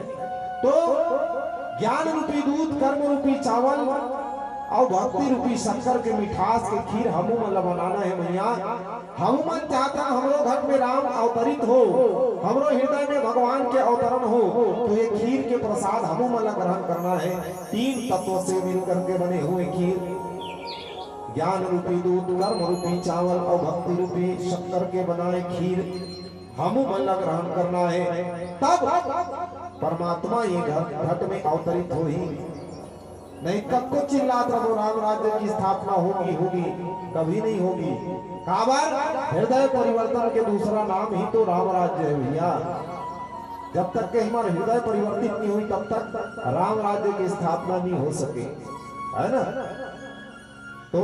तो ज्ञान रूपी दूध, कर्म रूपी चावल, अउ भक्ति रूपी शक्कर के मिठास के खीर हमू मन ला बनाना हे मैया। हमू मन चाहथन हमरो घर में राम अवतरित हो, हमरो हृदय में भगवान के अवतरण हो, तो ये खीर के प्रसाद हमू मन ला ग्रहण करना हे। तीन तत्व से मिल करके बने हुए खीर, ज्ञान रूपी दूध, कर्म रूपी चावल अउ भक्ति रूपी शक्कर के बनाए खीर हमू मन ला ग्रहण करना हे। तब परमात्मा ये घट, घट में अवतरित होही। नहीं कक्को चिल्लात रहो, राम राज्य की स्थापना होगी, होगी, कभी नहीं होगी। काबर? हृदय परिवर्तन के दूसरा नाम ही तो राम राज्य है भैया। जब तक के हमारा हृदय परिवर्तित नहीं हुई, तब तक राम राज्य की स्थापना नहीं हो सके, है ना? तो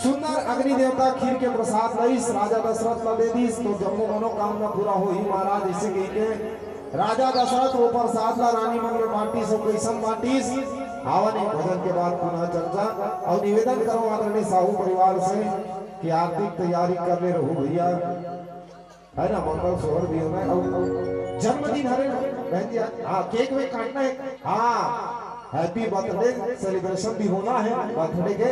सुंदर अग्नि देवता खीर के प्रसाद लईस, राजा दशरथ ला दे दीस, तो जम्मो मनोकामना पूरा होही महाराज। इसे कहिके राजा दशरथ वो प्रसाद ला रानी मन में बांटिस, वो कइसन बांटिस? आवन एक भजन के बाद पुनः चर्चा। अउ निवेदन करो आदरणीय साहू परिवार से कि आरती के तैयारी कर ले रहू भैया, है ना, मंगल सोहर भी होना है। अउ जन्मदिन हरे ना, बहन जी, हाँ, केक वेक काटना है, हाँ, हैप्पी बर्थडे सेलिब्रेशन भी होना है, बर्थडे के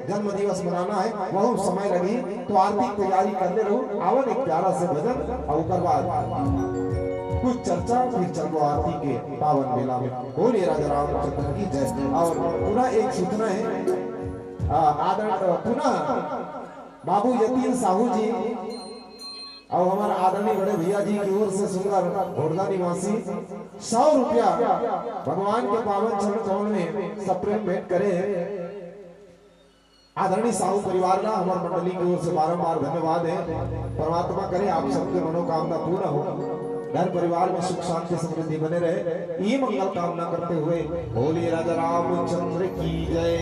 जन्म दिवस मनाना है, बहुत समय लगी। तो आरती की तैयारी करते रहो, आवन एक प्यारा से भजन अउ ओकर बाद कुछ चर्चा, फिर चलबो आरती के पावन मेला में। बोलिए राजा रामचंद्र की जय। अउ पुनः एक सूचना है, आ, आदर, पुनः बाबू यतीन साहू जी अउ हमर आदरणीय बड़े भैया जी की ओर से सुंदर घोड़दा निवासी सौ रुपया भगवान के पावन चरण कमल में सप्रेम भेंट करे हे। आदरणीय साहू परिवार ला हमर मंडली की ओर से बारंबार धन्यवाद है। परमात्मा करे आप सबके मनोकामना पूर्ण हो, घर परिवार में सुख शांति समृद्धि बने रहे, ये मंगल कामना करते हुए बोलिए राजा रामचंद्र की जय।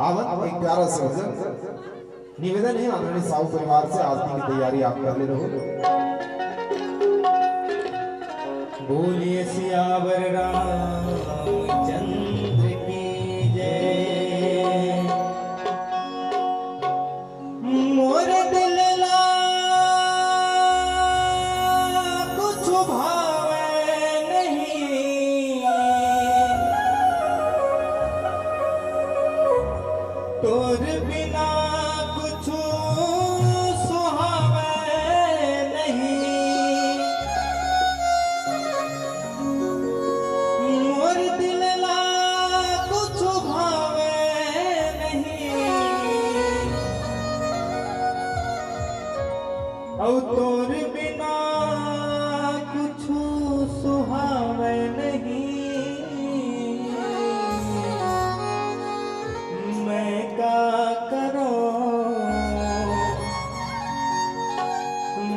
आवन एक प्यारा सा भजन। निवेदन है आदरणीय साहू परिवार से, आरती की तैयारी आप कर ले रहो। बोलिए सियावर रामचंद्र की जय। मोर दिल ला कुछ भावे नहीं, तोर बिना कुछ सुहावे नहीं। मोर दिल ला कुछ भावे नहीं, अउ तोर बिना कुछ सुहावे नहीं। मैं का करो,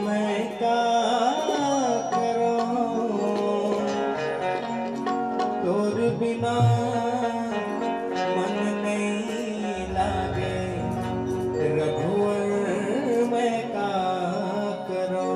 मैं का करो, तोर बिना मन नहीं लागे। रघुवर मैं का करो।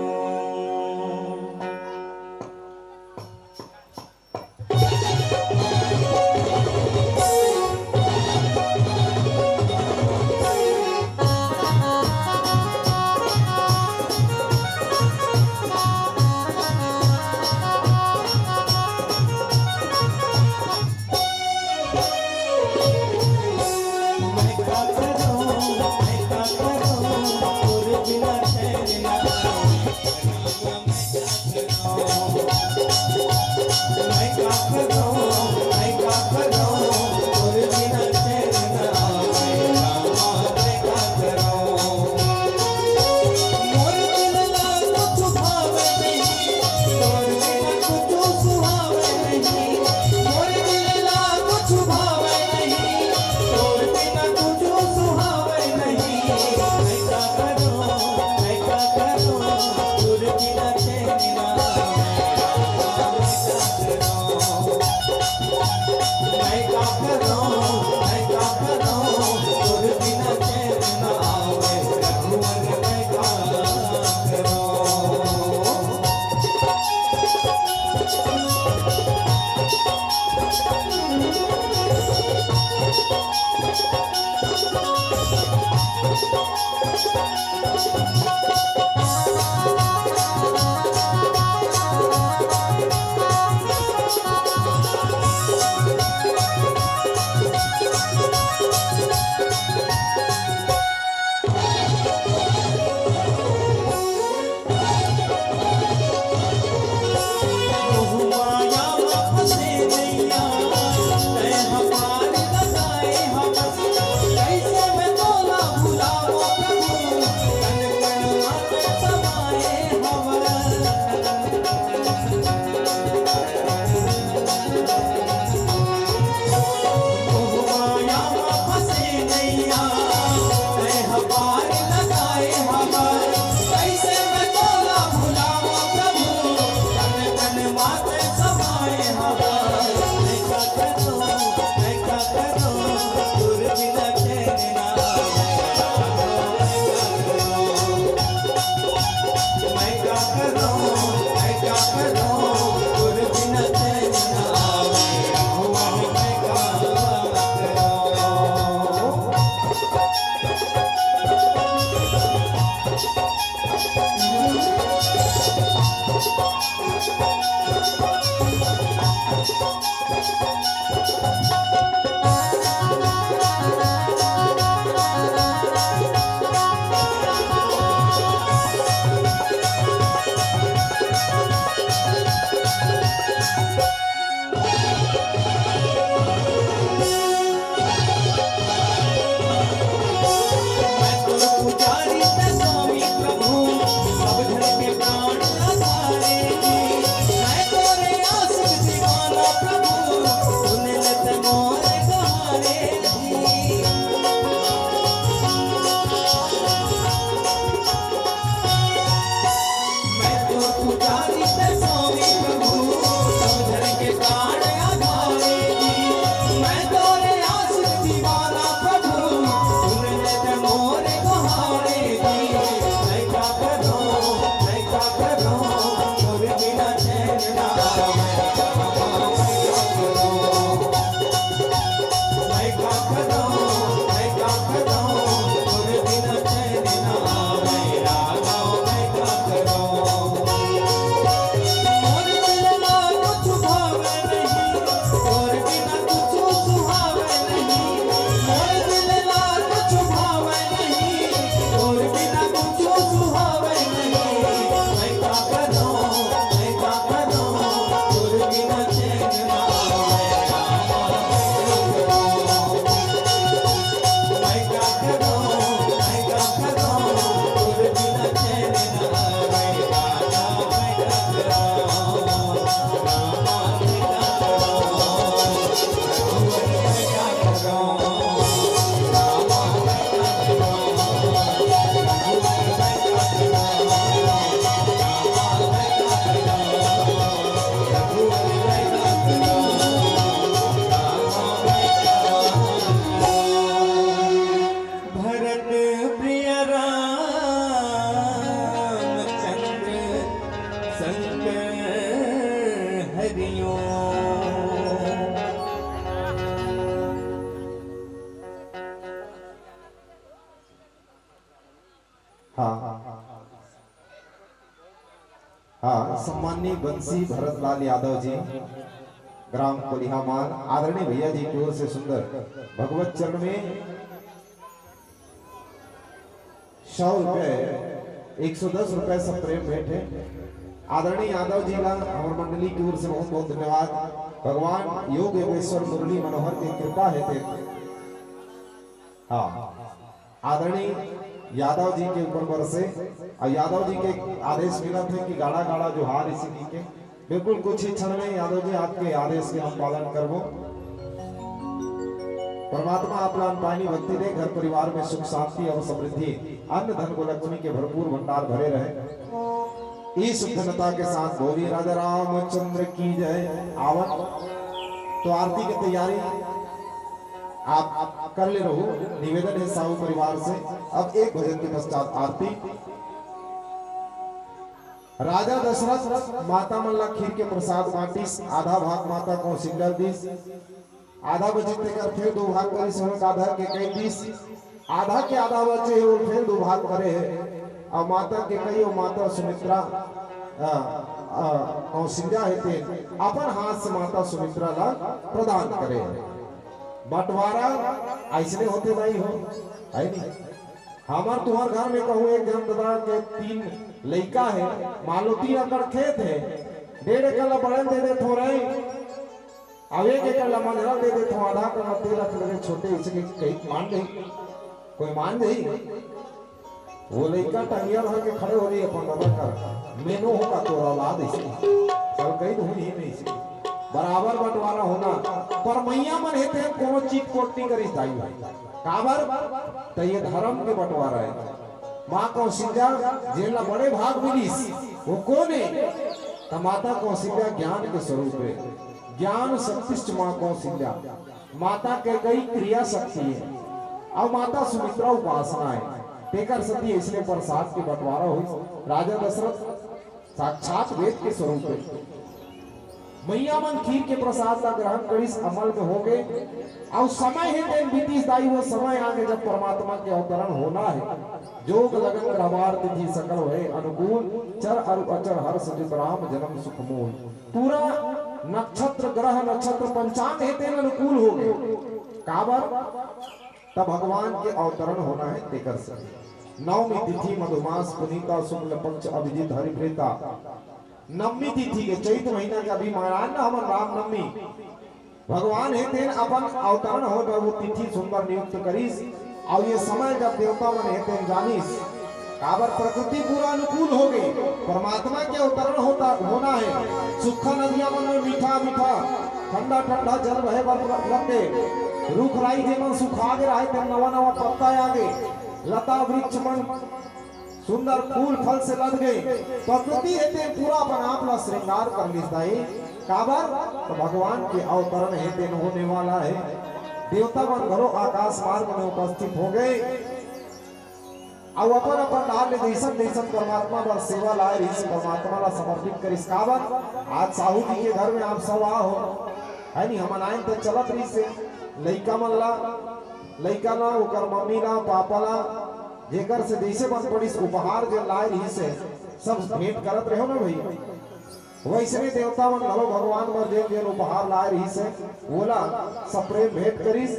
प्रिय रामचंद्र शंकर हरिओम। हाँ, हाँ, सम्माननीय बंसी भरत लाल यादव जी, ग्राम कोलिहामाल, आदरणीय भैया जी की ओर से सुंदर भगवत चरण में सौ रुपए, एक सौ दस रुपए सप्रेम भेंट है। आदरणीय यादव जी ला हमर मंडली की ओर से बहुत बहुत धन्यवाद। भगवान योग योगेश्वर मुरली मनोहर के कृपा हे ते। हाँ, आदरणीय यादव जी के ऊपर बरसे, और यादव जी के आदेश मिलत हे कि गाड़ा गाड़ा जोहार इसी के। बिल्कुल कुछ ही क्षण में यादव जी आपके आदेश के हम पालन करबो। परमात्मा आप ला अनपानी भक्ति दे, घर परिवार में सुख शांति और समृद्धि, अन्न धन गो लक्ष्मी के भरपूर भंडार भरे रहे। इस धनता के साथ बोलिए राजा रामचंद्र की जय। आवन तो आरती के तैयारी आप, आप कर ले रहो, निवेदन है साहू परिवार से। अब एक भजन के पश्चात आरती। राजा दशरथ माता मन ला खीर के प्रसाद बांटिस, आधा भाग माता कौशल्या दिस, आधा बचित तेकर फिर दो भाग करिस, ओला आधा के कई दिस, आधा के आधा बचे हे, वो फिर दो भाग करे हे। और माता के कई, और माता सुमित्रा, अ, अ, कौशल्या हे ते अपन हाथ से माता सुमित्रा ला प्रदान करे हे। बंटवारा ऐसने होथे दाई हो, है नी? हमर तुहर घर में कहूँ एक झन ददा के तीन लइका हे, मान लो तीन एकड़ खेत हे, डेढ़ एकड़ ला बड़े दे देथो रे, अब एक एकड़ ला मंझला दे देथो, आधा एकड़ ला तेल रख लगे छोटे, इसे कहीं मान नहीं, कोई मान नहीं। वो लइका टंगिया धर के खड़े हो रही अपन ददा कर, "मैं नो होगा तोर औलाद इसे।" चल कही तो हुई ही नहीं इसे। बराबर बंटवारा होना, पर मइया मन हे ते कोनो चिट पोट नहीं करिस दाई भाई। काबर? त ये धर्म के बंटवारा हे। माँ कौशल्या जेला बड़े भाग मिलिस, वो कोन हे? त माता कौशल्या ज्ञान के स्वरूप हे। ज्ञान शक्तिश्च माँ कौशल्या। माता कैकेयी क्रिया शक्ति हे, अउ माता सुमित्रा उपासना हे। तेकर सेती अइसने प्रसाद के बंटवारा होइस। राजा दशरथ साक्षात वेद के स्वरूप हे। मइया मन खीर के प्रसाद ला ग्रहण करिस, अमल में होगे, अउ समय हे तेन बीतिस दाई, वो समय आगे जब परमात्मा के अवतरण होना हे। जोग लगन ग्रहवार तिथि सकल होय अनुकूल, चर अरु अचर हर्ष जित राम जन्म सुख मोय। पूरा नक्षत्र, ग्रह नक्षत्र, पंचांग हे तेन अनुकूल होगे। काबर? तब भगवान के अवतरण होना हे तेकर से। नवमी तिथि मधुमास पुनीता, शुक्ल पक्ष अभिजित हरि प्रीता। नवमी तिथि के, चैत महीना के अभी मनान ना हमन राम नवमी, भगवान हे तेन अपन अवतरण होय बर वो तिथि सुंदर नियुक्त करिस, अउ ये समय जब देवता मन हे तेन जानिस, काबर प्रकृति पूरा अनुकूल होगे, परमात्मा के अवतरण होता, होना हे। सूखा नदिया मन में मीठा मीठा ठंडा ठंडा जल बहे बर लग गे, रुख राई जेमन सुखा गे रहे तेन नवा नवा पत्ता आगे, लता वृक्ष मन सुंदर फूल फल से लद गे। प्रकृति हे तेन पूरा अपन आप ला श्रृंगार कर लिस दाई। काबर? त भगवान के अवतरण हे तेन होने वाला हे। देवता मन घलो आकाश मार्ग में उपस्थित होगे, अउ अपन अपन डाहर ले जइसन जइसन परमात्मा बर सेवा लाए रहिस, परमात्मा ला समर्पित करिस। काबर? आज साहू जी के घर में आप सब आ हो, है नी? हमन आएन त चलत रहिस हे, लइका मन ला, लइका ला, ओकर मम्मी ला, पापा ला, जेकर से जइसे बन पड़िस उपहार जे लाए रहिस हे, सब भेंट करत रहो ना भई। वइसने देवता मन घलो भगवान बर जेन जेन उपहार लाए रहिस हे, वोला सप्रेम भेंट करिस।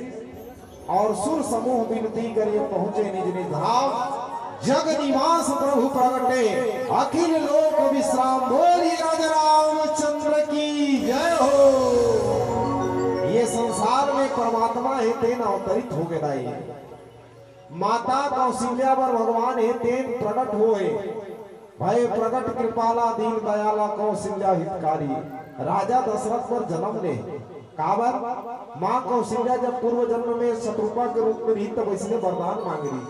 अउ सुर समूह बिनती करे पहुँचे निज निज धाम। जग निवास प्रभु प्रगटे, अखिल लोक विश्राम। बोलिए राजा रामचंद्र की जय हो। ये संसार में परमात्मा हे तेन अवतरित होगे दाई। माता कौशल्या बर भगवान हे तेन प्रगट होय। भय प्रगट कृपाला दीन दयाला कौशल्या हितकारी। राजा दशरथ बर जन्म ले। काबर? माँ कौशल्या जब पूर्व जन्म में शतरूपा के रूप में रही तब अइसने वरदान मांगे रही,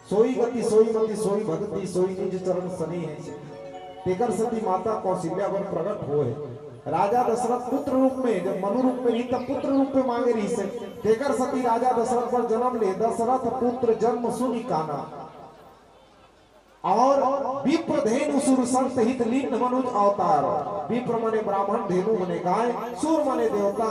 सोई गति सोई मति सोई भगति सोई निज चरण सनेह। तेकर सेती माता कौशल्या बर प्रगट होय। राजा दशरथ पुत्र रूप में, जब मनु रूप में रही तब पुत्र रूप में मांगे रहिस हे, एकर सेती राजा दशरथ बर जन्म ले, दशरथ पुत्र जन्म सुनि काना। और विप्र धेनु सुर संत हित लीन मनुज अवतार। विप्र मने ब्राह्मण, धेनु मने गाय, सुर मने देवता,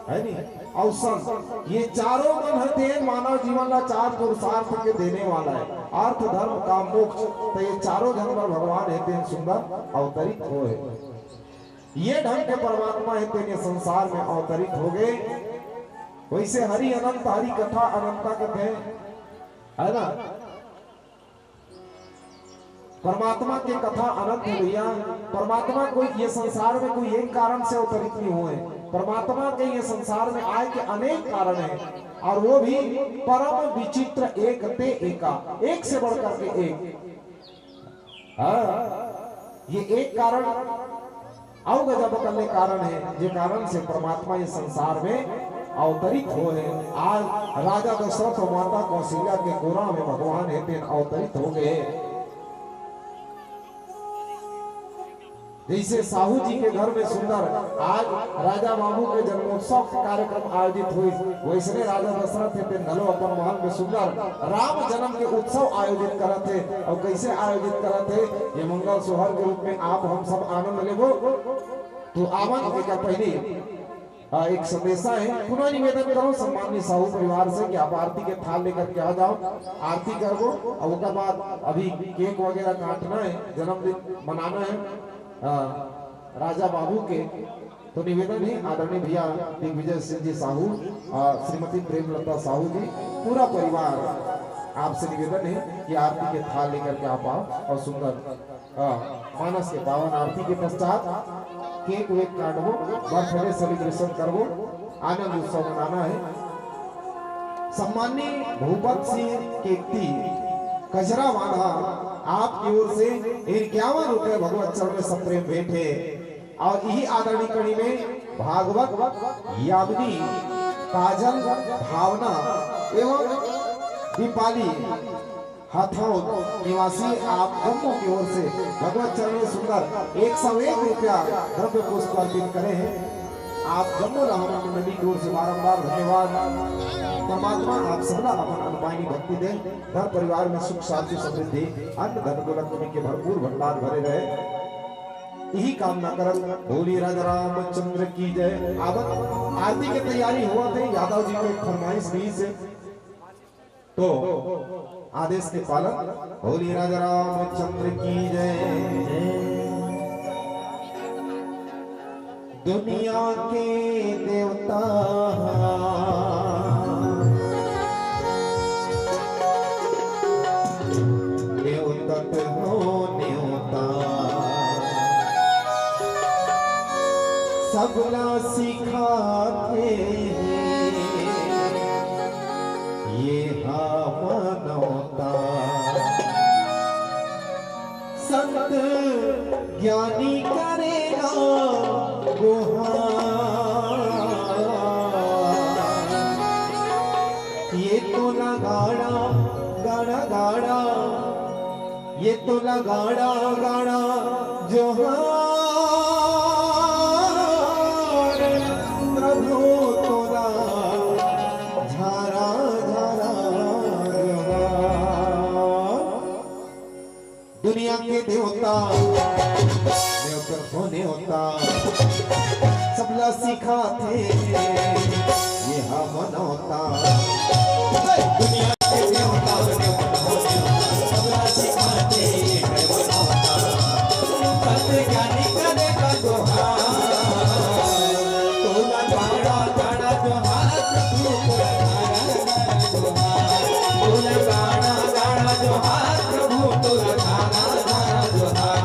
है नी? अउ संत, ये चारों मन ह तेन मानव जीवन ला चार पुरुषार्थ के देने वाला है, अर्थ, धर्म, काम, मोक्ष। तो ये चारों झन बर भगवान हे तेन सुंदर अवतरित होय। ये ढंग के परमात्मा हे तेन ये संसार में अवतरित हो गए। वैसे हरि अनंत, हरि कथा अनंता कथे, है ना? परमात्मा के कथा अनंत है भैया। परमात्मा कोई ये संसार में कोई एक कारण से अवतरित नहीं हुए। परमात्मा के ये संसार में आए के अनेक कारण है, और वो भी परम विचित्र एक ते एका, एक से बढ़ करके एक। हाँ, ये एक कारण अउ गजब कल्ले कारण है, जे कारण से परमात्मा ये संसार में अवतरित होय हे। आज राजा दशरथ अउ माता कौशल्या के गोरा में भगवान हे तेन अवतरित हो गए। जैसे साहू जी के घर में सुंदर आज राजा बाबू के जन्मोत्सव के कार्यक्रम आयोजित हुई, वैसने राजा दशरथ हे तेन घलो अपन महल में सुंदर राम जन्म के उत्सव आयोजित करत हे। अउ कैसे आयोजित करत हे, ये मंगल सोहर के रूप में आप हम सब आनंद लेबो। तो आवन एकर पहली, आ, एक संदेशा है, पुनः निवेदन करो सम्माननीय साहू परिवार से कि आप आरती के थाल लेकर के आ जाओ, आरती करबो। और ओकर बाद अभी केक वगैरह काटना है, जन्मदिन मनाना है। आ, राजा बाबू के तो निवेदन है, आदरणीय भैया दिग्विजय सिंह जी साहू, आ, श्रीमती प्रेमलता साहू जी, पूरा परिवार, आपसे निवेदन है कि आरती के थाल लेकर के आप आओ और सुंदर, आ, मानस के पावन आरती के पश्चात केक वेक काटबो, बर्थडे सेलिब्रेशन करबो, आनंद उत्सव मनाना है। सम्माननीय भूपत सिंह केकती कजरा वाला, आपकी ओर से इक्यावन रुपए भगवत चरण में सप्रेम भेंट है। और यही आदरणीय कड़ी में भागवत, यामिनी, काजल, भावना एवं दीपाली हथौद निवासी आप जम्मो की ओर से भगवत चरण में सुंदर एक सौ एक रुपया द्रव्य पुष्प अर्पित करे हैं। आप जम्मो ला हमर मंडली की ओर से बारंबार धन्यवाद। परमात्मा आप सबला अपन अनुमानी भक्ति दे, घर परिवार में सुख शांति समृद्धि, अन्न धन को लक्ष्मी के भरपूर भंडार भरे रहे, यही कामना करत। बोलिए राजा रामचंद्र की जय। अब आरती के तैयारी होवत हे, यादव जी के एक फरमाइश रहिस हे, तो आदेश के पालन। बोलिए राजा रामचंद्र की जय। दुनिया के देवता न्योतत हो न्योता, सबला सिखाथे ये हा मनौता। संत ज्ञानी करेगा गुहार। ये तो लगाड़ा गाड़ा गाड़ा, ये तो लगाड़ा गाड़ा जोहार। प्रभु तोला झारा झारा जोहार। दुनिया के देवता न्योतत हो न्योता, सबला सिखाथे ये हा मनौता। दुनिया के देवता न्योतत हो न्योता, सबला सिखाथे ये हा मनौता। सत्य ज्ञानी करे का दोहा, तोला गाड़ा गाड़ा जोहार, प्रभु तोला गाड़ा गाड़ा जोहार। तोला गाड़ा गाड़ा जोहार, प्रभु तोला गाड़ा गाड़ा जोहार।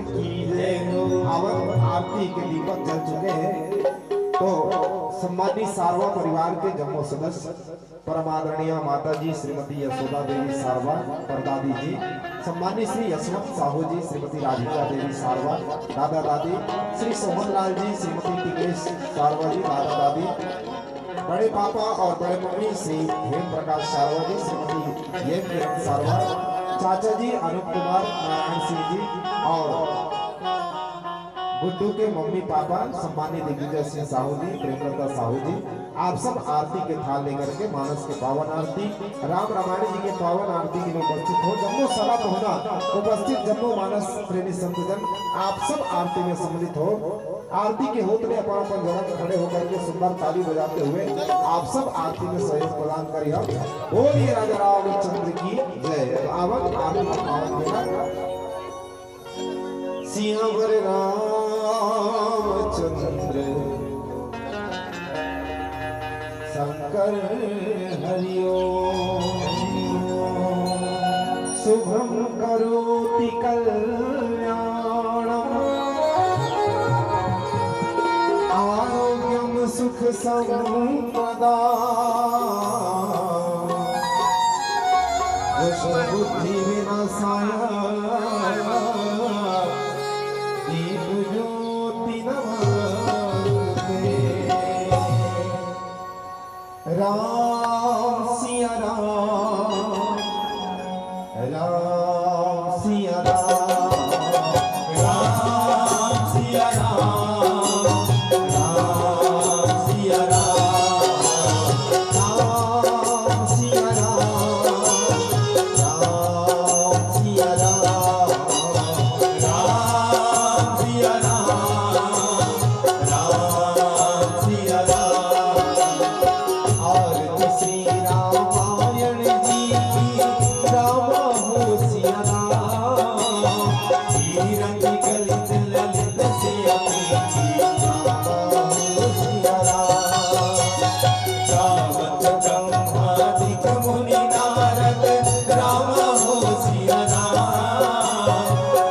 की जय हो। आवत आरती के दीपक जल चुके हैं, तो सम्मानित सारवा परिवार के जम्मो सदस्य, परम आदरणीय माता जी श्रीमती यशोदा देवी सारवा, परदादी जी, सम्मानित श्री यशवंत साहू जी, श्रीमती राधिका देवी सारवा, दादा दादी, श्री सोहन लाल जी, श्रीमती टिकेश सारवा जी, दादा दादी, बड़े पापा और बड़े मम्मी श्री हेम प्रकाश सारवा जी, श्रीमती ये किरण सारवा, चाचा जी अनूप कुमार नारायण सिंह जी और गुड्डू के मम्मी पापा सम्मानित दिग्विजय सिंह साहू जी, प्रेमलता साहू जी, आप सब आरती के थाल लेकर के मानस के पावन आरती, राम रामायण जी के पावन आरती के लिए उपस्थित हो। जम्मो सभा पहुना उपस्थित जम्मो मानस प्रेमी संतजन, आप सब आरती में सम्मिलित हो। आरती के होत ले अपन अपन जगह खड़े होकर के सुंदर ताली बजाते हुए आप सब आरती में सहयोग प्रदान करिए। बोलिए राजा रामचंद्र की जय। आवत आरती के पावन बेला। सियावर रामचंद्र शंकर हरिओ। शुभम करोति कल्याणम आरोग्यम सुख संपदा। दुष्ट बुद्धि विनाशाय दीप ज्योति नमस्ते। राम सिया राम, राम सिया राम, राम सिया राम, राम सिया राम, राम सिया राम, राम सिया राम, राम सिया राम, राम सिया राम। आरती श्री रामायण जी की, रामा हो सिया राम। कीरति कलित ललित सिया की, रामा हो सिया राम। गावत ब्रह्मादिक मुनि नारद, रामा हो सिया राम।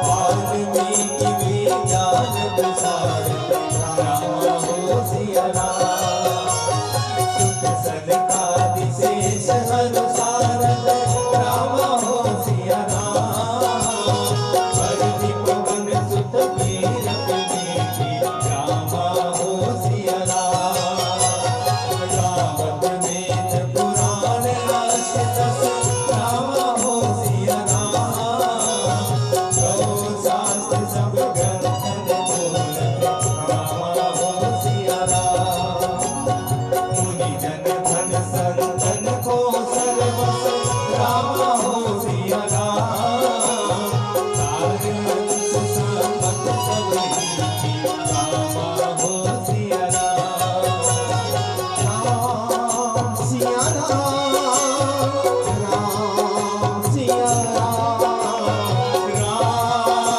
वाल्मीकि वेदांत सारद, रामा हो सिया राम। सुख सनकादिशेष हर सारद, रामा हो सिया राम। बरदी पवन सुत वीर विवेकी, रामा हो सिया राम। गावत वेद पुराण अष्ट दस, रामा हो सिया राम। गौ शास्त्र सब ग्रंथन बोलत, रामा हो सिया राम। मुनि जन धन संतन को सर्वस, रामा हो सिया राम। सार अंश संपत सब हीरी, रामा हो सिया राम। राम सिया राम, राम सिया राम,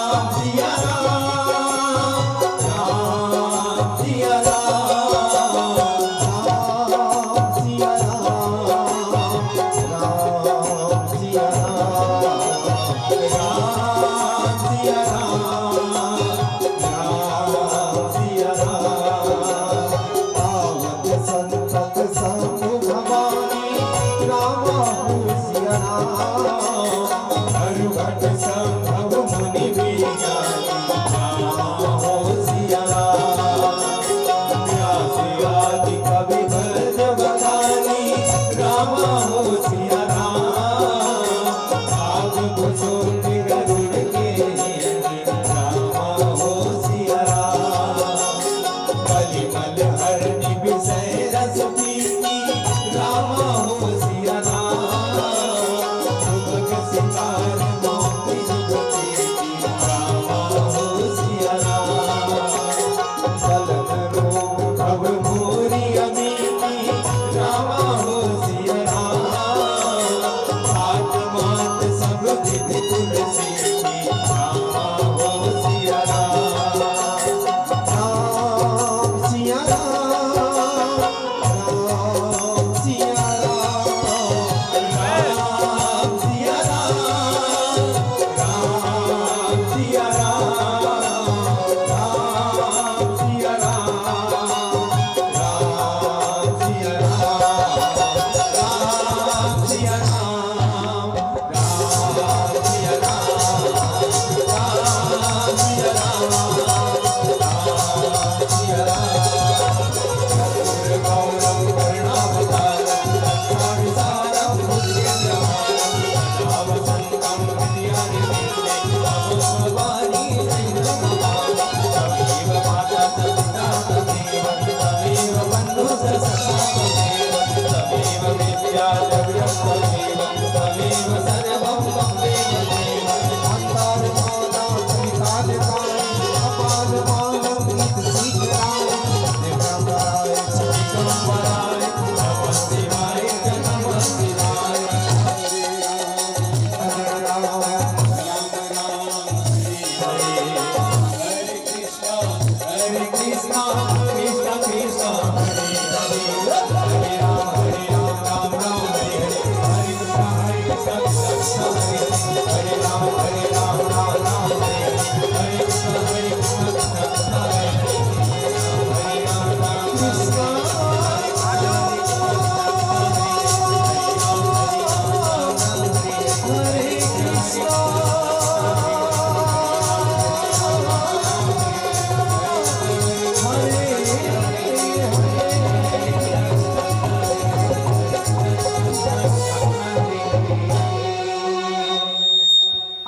राम सिया राम, राम सिया राम, राम सिया राम, राम सिया राम, राम सिया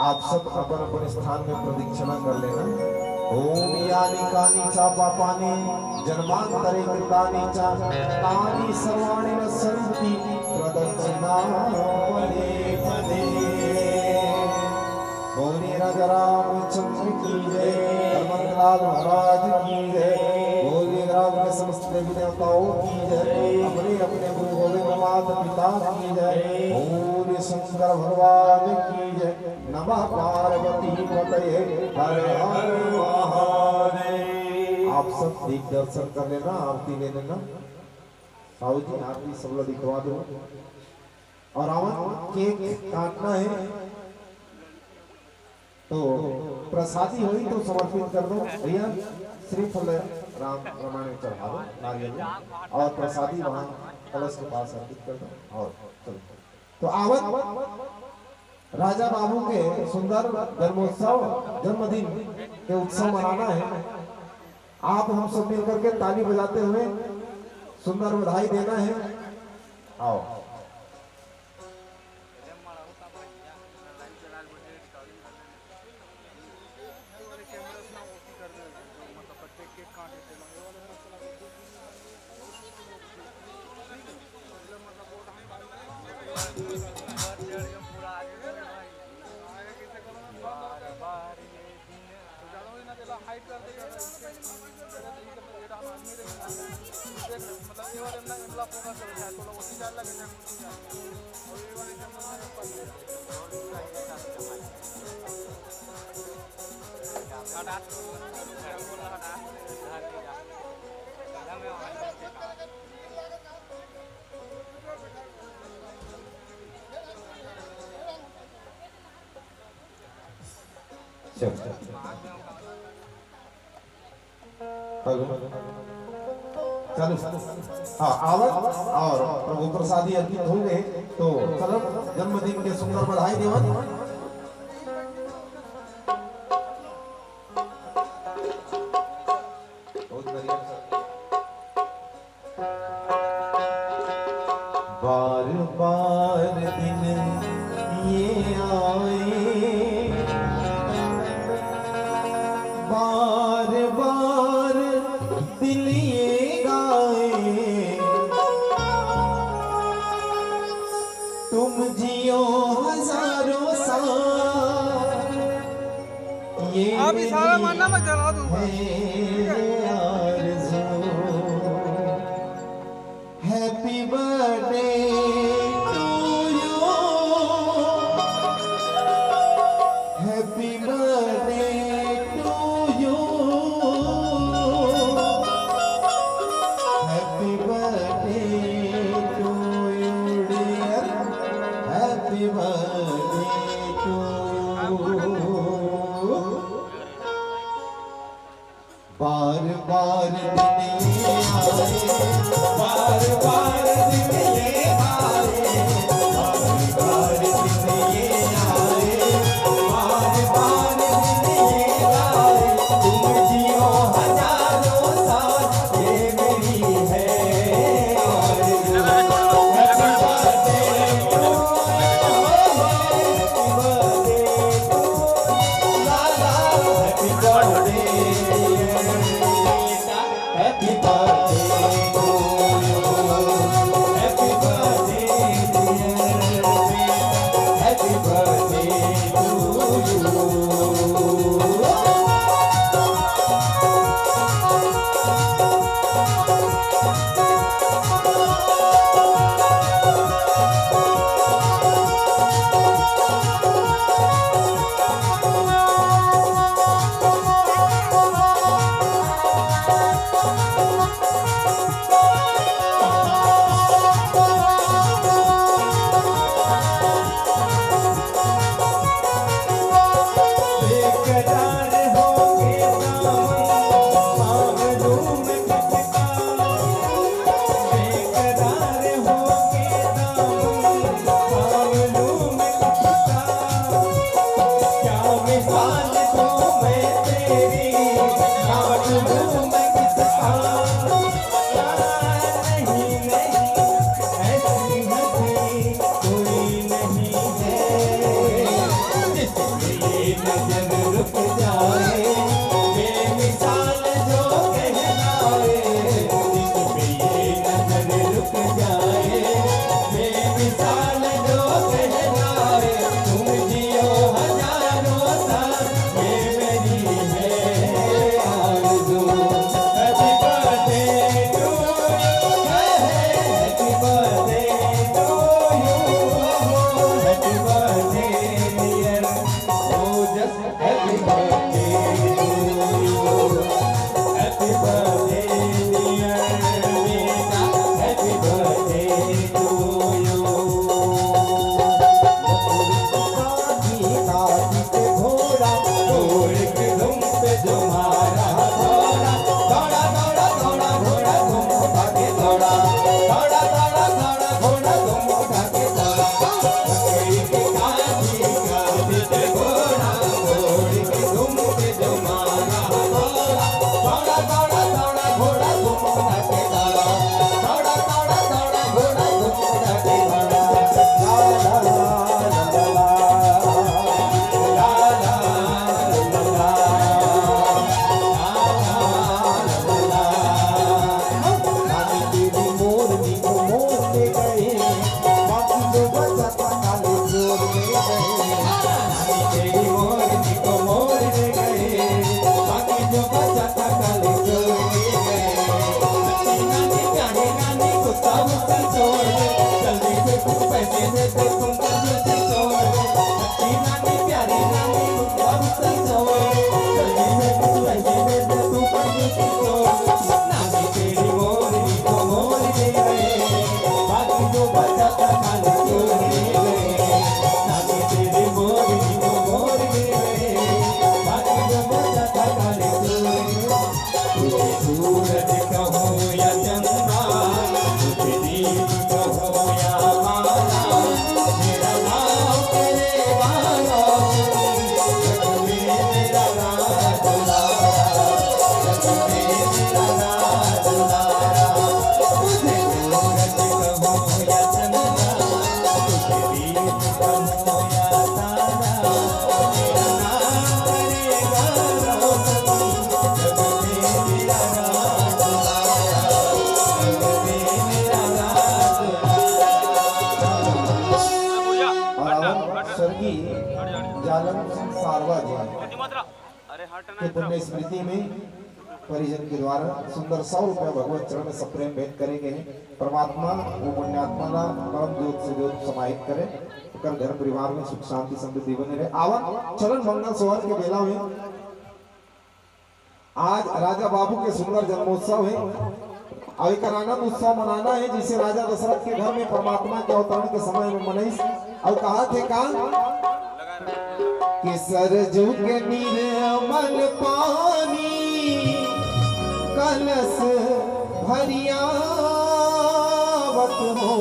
आप सब अपन अपन स्थान में प्रदक्षिणा कर लेना। ओम यानि कानि चा पापानि जन्मांतरे कृतानि चा तानि सर्वाणि नश्यन्ति प्रदक्षिणा पदे पदे। बोलिए राजा रामचंद्र की जय, हनुमंतलाल महाराज की जय, बोलिए राम के समस्त देवी देवताओं की जय, अपने अपने गुरु गोविंद माता पिता की जय, बोलिए शंकर भगवान की जय। नमः पार्वती पतये हर हर महादेव। आप सब दीप दर्शन कर लेना, आरती ले लेना। साहू जी आरती सब लोग दिखवा दो। और आवन केक काटना है तो प्रसादी होई तो समर्पित कर दो भैया। श्रीफल राम रमायण चढ़ा दो नारियल में और प्रसादी वहाँ कलश के पास अर्पित कर दो। और चलो तो आवत राजा बाबू के सुंदर जन्मोत्सव जन्मदिन के उत्सव मनाना है। आप हम सब मिलकर के ताली बजाते हुए सुंदर बधाई देना है। आओ। चल। हेलो। चलो। हाँ, आवत और प्रभु प्रसादी अर्पित हो गए, तो चलो जन्मदिन के सुंदर बधाई देवन। बहुत बढ़िया। बार बार दिन ये आए, बार बार दिल ये गाए, तुम जियो हजारों साल। ये आप इशारा मारना, मैं जला दूंगा। है आरज़ू। Happy birthday to you. Happy birthday to you. Happy birthday to you, dear. Happy birthday to you. बार बार दिन ये आए, बार बार दिन ये आए, बार बार दिन ये आए, बार बार दिन ये आए, तुम जियो हजारों साल, ये मेरी है आरज़ू। Happy birthday to you, happy birthday to you, Lala, happy birthday। Happy birthday to you. और अब स्वर्गीय जालम सिंह सारवा जी के पुण्य स्मृति में परिजन के द्वारा सुंदर सौ रुपया भगवत चरण में सप्रेम भेंट करे गे हे। परमात्मा वो पुण्यात्मा ला परम ज्योत से ज्योत समाहित करे, ओकर घर परिवार में सुख शांति समृद्धि बने रहे। आवा, चलन मंगल सोहर के बेला में आज राजा बाबू के सुंदर जन्मोत्सव हे। अउ एकर आनंद उत्सव मनाना हे, जिसे राजा दशरथ के घर में परमात्मा के अवतरण के समय में मनइस। अउ कहा थे का कि सरजू के निर्मल पानी कलश भरियावत हो।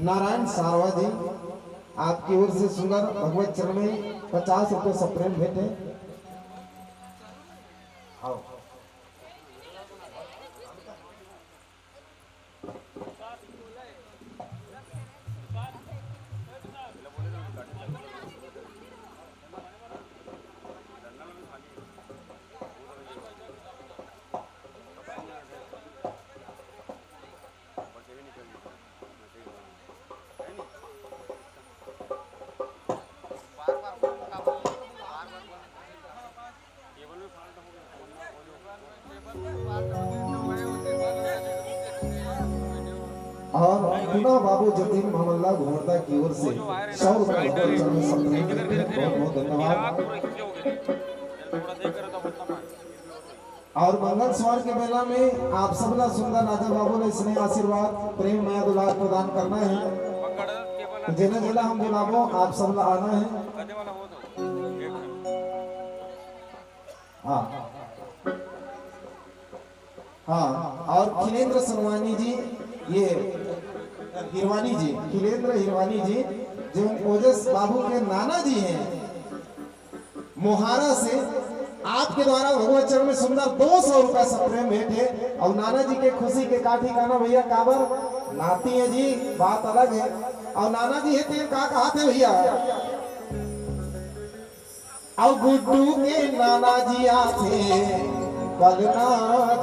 नारायण सारवा जी, आपकी ओर से सुंदर भगवत चरण में पचास रुपये सप्रेम भेंट हे। आओ। और पुनः बाबू जतिन भवन ला घोड़दा की ओर से सौ रुपया भगवत चरण में समर्पित करते हैं। बहुत बहुत धन्यवाद। और मंगल सोहर के बेला में आप सबला सुंदर राजा बाबू ला स्नेह आशीर्वाद प्रेम मया दुलार प्रदान करना हे। जेला जेला हम बुलाबो, आप सब ला आना है। हाँ। हाँ, और खिलेंद्र सोनवानी जी, ये हिरवानी जी, खिलेंद्र हिरवानी जी, जो ओजस बाबू के नाना जी हैं, मोहारा से, आपके द्वारा भगवत चरण में सुंदर दो सौ रुपया सप्रेम भेंट है। और नाना जी के खुशी के का ठिकाना भैया, काबर नाती है जी, बात अलग है। और नाना जी है तेन का कहा थे भैया, अउ गुड्डू के नाना जी आथे पलना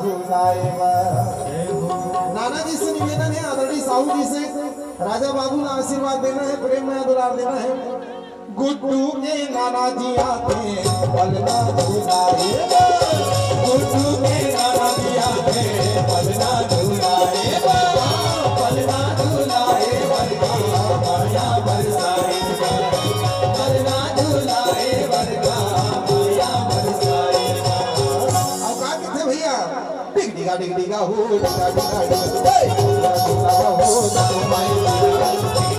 झुलाए बर। नाना जी से निवेदन है, आदरणीय साहू जी से, राजा बाबू ला आशीर्वाद देना है, प्रेम मया दुलार देना है। गुड्डू के नाना जी आथे पलना झुलाए बर। गुड्डू के नाना जी आथे पलना झुलाए बर। पलना झुलाए बर, माया बरसाए बर। पलना झुलाए बर, माया बरसाए बर। अब का कहते भैया? डिग डिगा डिग डिगा हो, डिगा डिगा डिगा। हे! झूला झूला हो, सबो माई झूला।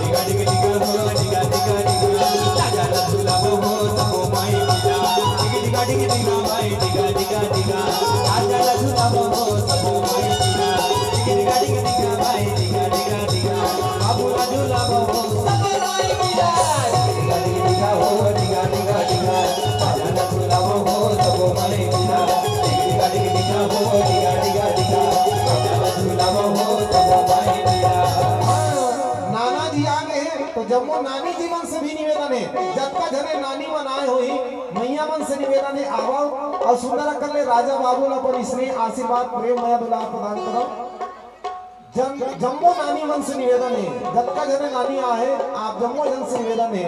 डिगा डिगा डिगा हो, डिगा डिगा डिगा। राजा ला झूला हो, सबो माई झूला। डिग डिगा डिग डिगा माई, डिगा डिगा डिगा। राजा ला झूला हो, सबो माई झूला। डिग डिगा डिग डिगा माई, डिगा डिगा डिगा। बाबू ला झूला हो, सबो माई झूला। डिगा डिगा डिगा हो, डिगा डिगा डिगा। नाना जी आ गए हैं, तो जम्मो नानी जी मन से भी निवेदन है, जतका झने नानी मन आए होही, मैया मन से निवेदन है, आवव और सुंदर अकन ले राजा बाबू ला अपन स्नेह, आशीर्वाद, प्रेम, मया दुलार प्रदान करव। जम-, जम्मो नानी मन से निवेदन हे, जतका झने नानी आहे, आप जम्मो झन से निवेदन हे,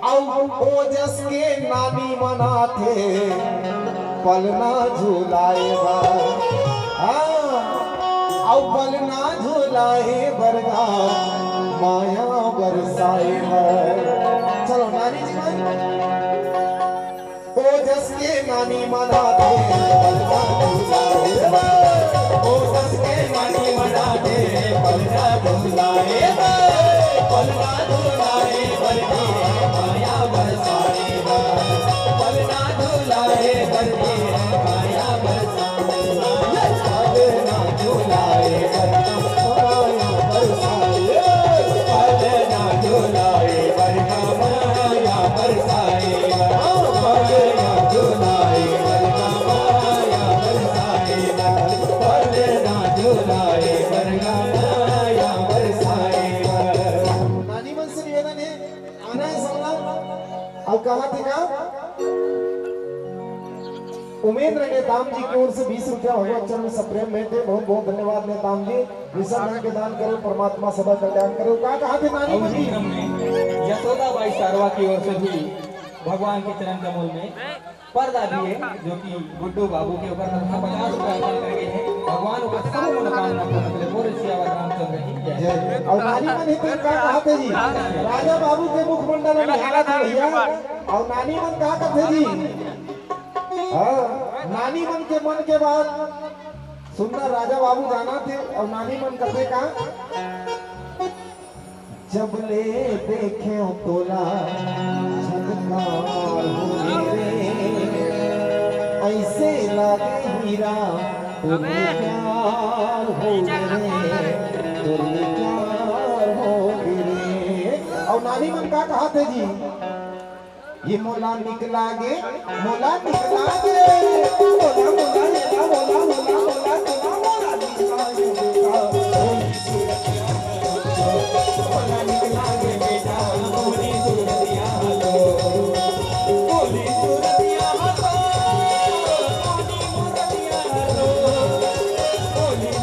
अउ ओजस के नानी मन आथे, पलना झुलाए बर। हाँ, अउ पलना झुलाए बर गा, माया बरसाए बर। चलो, नानी जी मन। ओजस के नानी मन आथे, पलना झुलाए बर। ओजस के नानी मन आथे, पलना झुलाए बर। पलना झुलाए बर, माया बरसाए बर। पलना झुलाए बर, माया बरसाए बर। पलना झुलाए बर, माया बरसाए बर। पलना झुलाए बर, माया बरसाए बर। नानी मन से निवेदन हे, आना हे सबला। अउ कहा थे का? उमेंद्र नेताम जी की ओर से बीस रुपया भगवत चरण में सप्रेम भेंट हे। बहुत बहुत धन्यवाद नेताम जी। विसर्जन के दान करो, परमात्मा सदा कल्याण करो। का कहा थे नानी अउ मन जी? क्रम में यशोदा बाई सारवा की ओर से भी भगवान के चरण कमल में पर्दा दिए, जो कि गुड्डू बाबू के ऊपर तनखा पचास रुपया अर्पण कर गए हैं। भगवान ओकर सब मनोकामना पूर्ण करे। बोल सियावर रामचंद्र की जय। जय। अउ नानी मन हे तेन का कहा थे जी? राजा बाबू के मुखमंडल में निहारा थे भैया। अउ नानी मन का कथे जी? हाँ, नानी मन के मन के बात सुंदर राजा बाबू जाना थे। अउ नानी मन कथे का? जब ले देखे तोला झनकार होगे रे, अइसे लागे हीरा तोर प्यार होगे रे, तोर प्यार होगे रे। अउ नानी मन का कहा थे जी? ये मोला निक लागे, मोला निक लागे, मोला, मोला, ये ला, मोला, मोला, मोला, मोला, मोला निक लागे बेटा, मोला निक लागे बेटा, मोरी सूरतिया लो, मोरी सूरतिया लो, मोरी सूरतिया लो, मोरी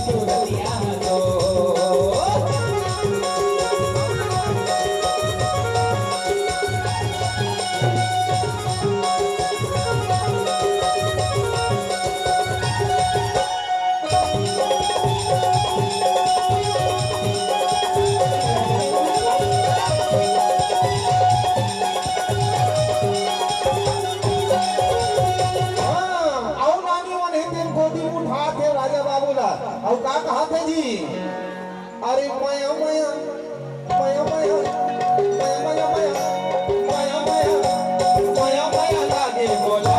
सूरतिया लो। अरे मया मया, मया मया, मया मया, मया मया, मया मया लागे मोला।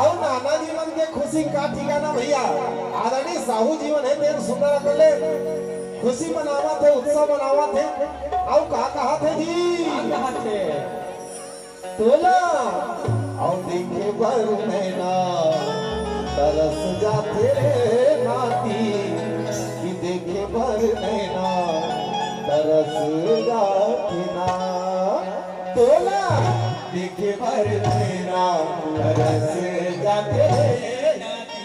अउ नाना जी मन के खुशी का ठिकाना भैया। आदरणीय साहू जी मन हे, तेन सुंदर अकन ले खुशी मनावत हे, उत्सव मनावत हे। अउ का कहत हे जी? का कहत हे? तोला अउ देखे बर नैना तरस जाथे रे नाती, कि देखे बर नैना तरस जाथे ना। तोला देखे बर नैना तरस जाथे रे नाती।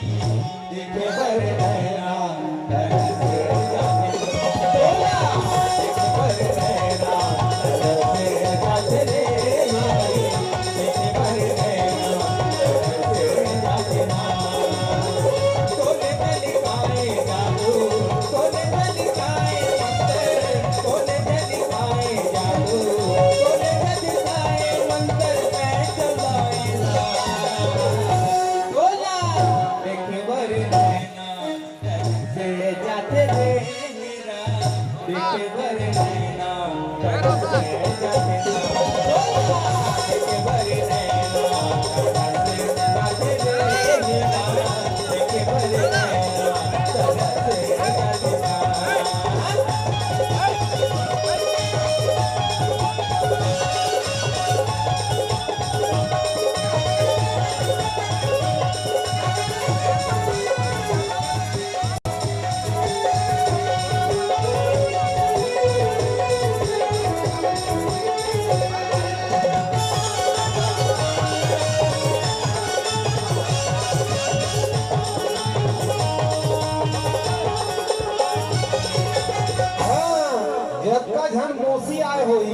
हाँ, जतका झन मौसी आए होही,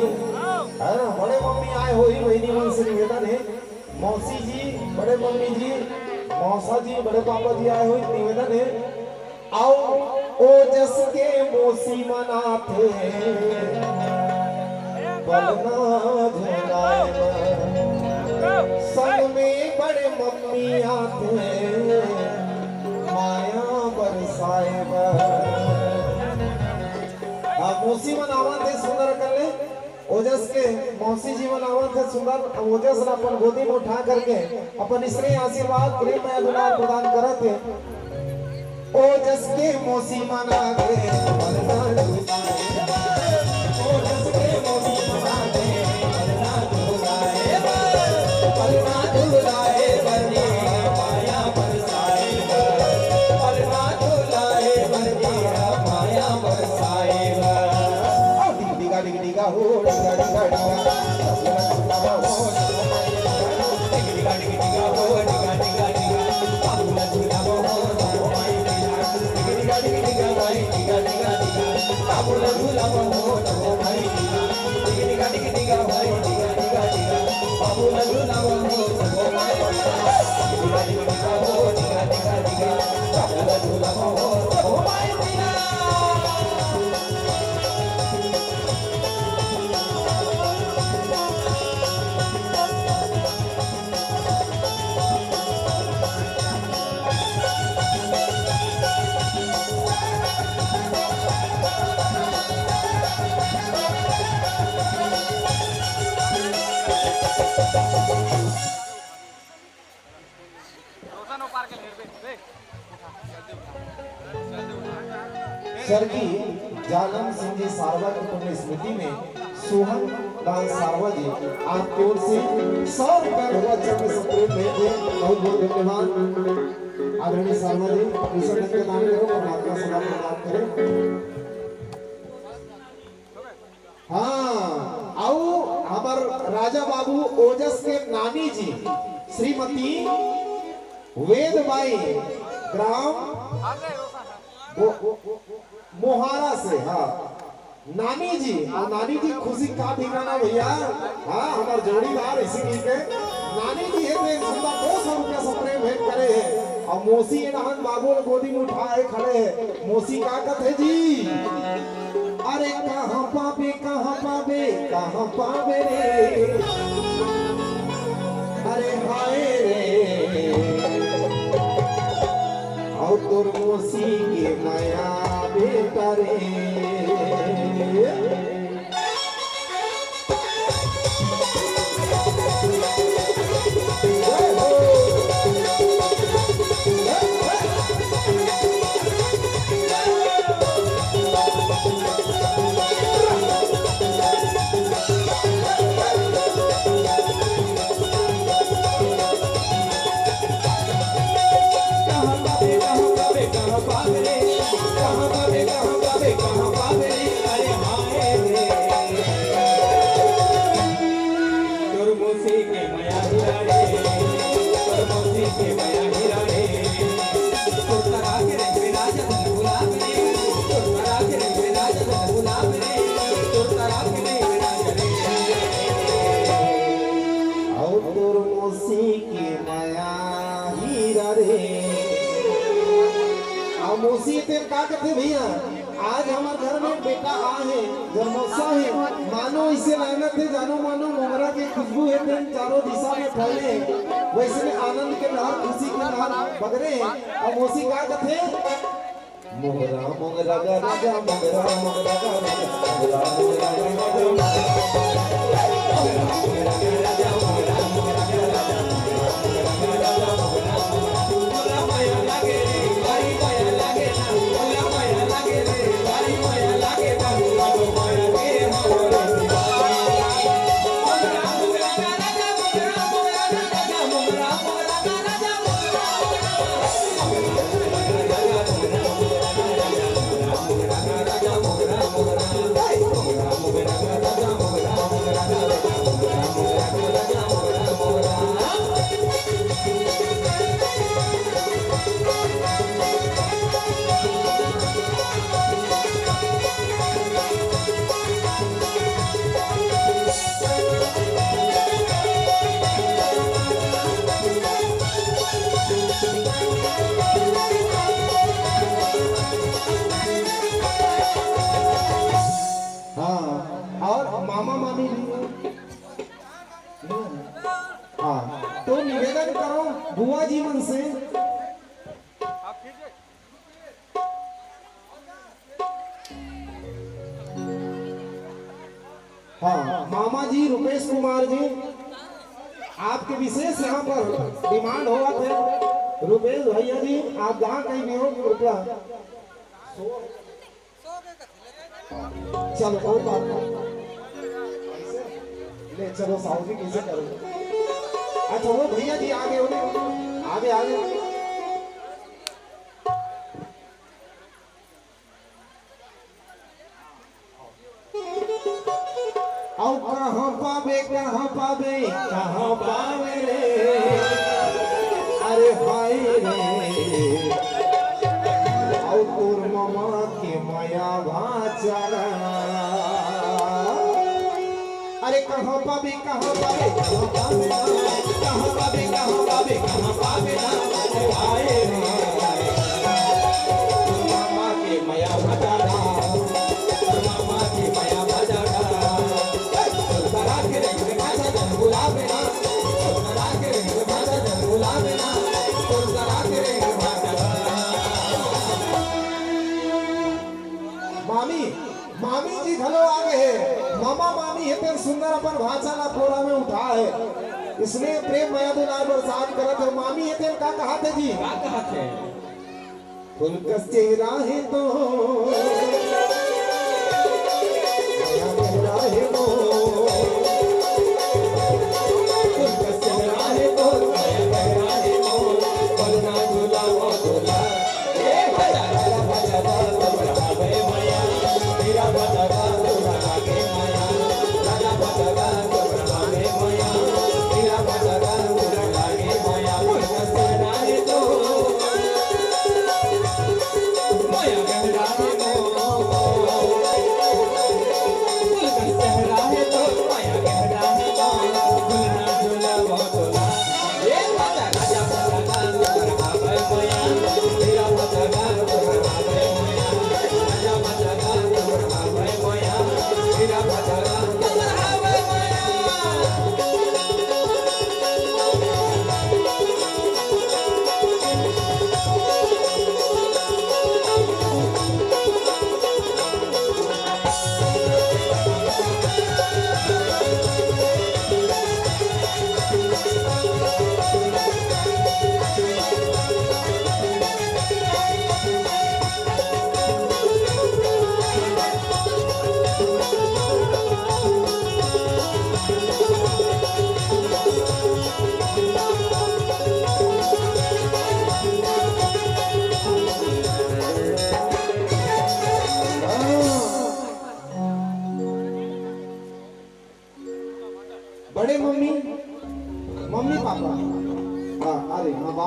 है ना, बड़े मम्मी आए होही, बहिनी मन से निवेदन हे, मौसी जी, बड़े मम्मी जी, मौसा जी, बड़े पापा जी आए होही, निवेदन हे, अउ ओजस के मौसी मन आथे, पलना झुलाए बर। संग में बड़े मम्मी आथे, माया बरसाए बर। अब मौसी मन आवत हे सुंदर अकन ले। ओजस के मौसी जी मन आवत हे सुंदर, अब ओजस ला अपन गोदी में उठा करके अपन स्नेह, आशीर्वाद, प्रेम, मया, दुलार प्रदान करत हे। ओजस के मौसी मन आगे, पलना झुलाए बर। ओजस के मौसी मन आगे, पलना झुलाए बर। पलना झुलाए बर, माया बरसाए बर। पलना झुलाए बर, माया बरसाए बर। ओ डिग डिगा डिग डिगा हो, डिगा डिगा डिगा। स्वर्गीय जालम सिंह जी सारवा की पुण्य स्मृति में सोहन लाल सारवा जी आपके ओर से सौ रुपया भगवत चरण में सप्रेम भेंट है। बहुत बहुत धन्यवाद। आदरणीय सारवा जी, ईश्वर के नाम करो, परमात्मा से बात करो। हाँ, अउ हमर राजा बाबू ओजस के नानी जी श्रीमती वेद बाई, ग्राम बो-, मोहारा से, हाँ, नानी जी, अउ नानी जी खुशी का ठिकाना भैया, हाँ, हमर जोड़ीदार इसी के नानी जी हे, तो एक सुंदर दो सौ रुपया सप्रेम भेंट करे हे, अउ मौसी ये नहन बाबू ल गोदी में उठाए खड़े हे, मौसी का कथे जी, अरे कहाँ पाबे, कहाँ पाबे, कहाँ पाबे रे, अरे हाय रे, अउ तोर मौसी के मया बेटा रे। अउ तोर मौसी के मया हीरा रे। अउ मौसी तेन का कथे भैया, आज हमर घर में बेटा आ हे, जन्मोत्सव हे, मानो इसे लागत हे, जानो मानो मोंगरा के खुशबू हे, तेन चारों दिशा में फैले हे, वैसने आनंद के लहर, खुशी के लहर बगरे हे। अउ मौसी का कथे, मोंगरा, मोंगरा गा राजा, मोंगरा, मोंगरा गा राजा, मोंगरा, मोंगरा गा राजा, मोंगरा। हाँ, अउ मामा मामी भी। हाँ, तो निवेदन करो बुआ जी मन से। हाँ, मामा जी, रुपेश कुमार जी, आपके विशेष यहाँ पर demand होवत हे। रुपेश भैया जी, आप जहाँ कहीं भी हो, कृपया। चलो, कोई बात नहीं। ले चलो, साहू जी, कैसे करो? अच्छा, वो भैया जी आगे हो, आगे, आगे। अउ कहाँ पाबे, कहाँ पाबे, कहाँ पाबे रे? अरे हाय रे, अउ तोर ममा के मया भाचा। अरे कहाँ पाबे, कहाँ पाबे, कहाँ पाबे ना? कहाँ पाबे, कहाँ पाबे, कहाँ पाबे ना? अरे हाय रे, मामा के मया भाचा ना, मामा के मया भाचा ना। मामी, मामी जी घलो आगे हे। मामा मामी हे तेन सुंदर अपन भांचा ला कोरा में उठा हे। इसने प्रेम मया दुलार बरसात करत हे। मामी हे तेन का कहाथे जी? का कहाथे? फूल कस चेहरा हे तो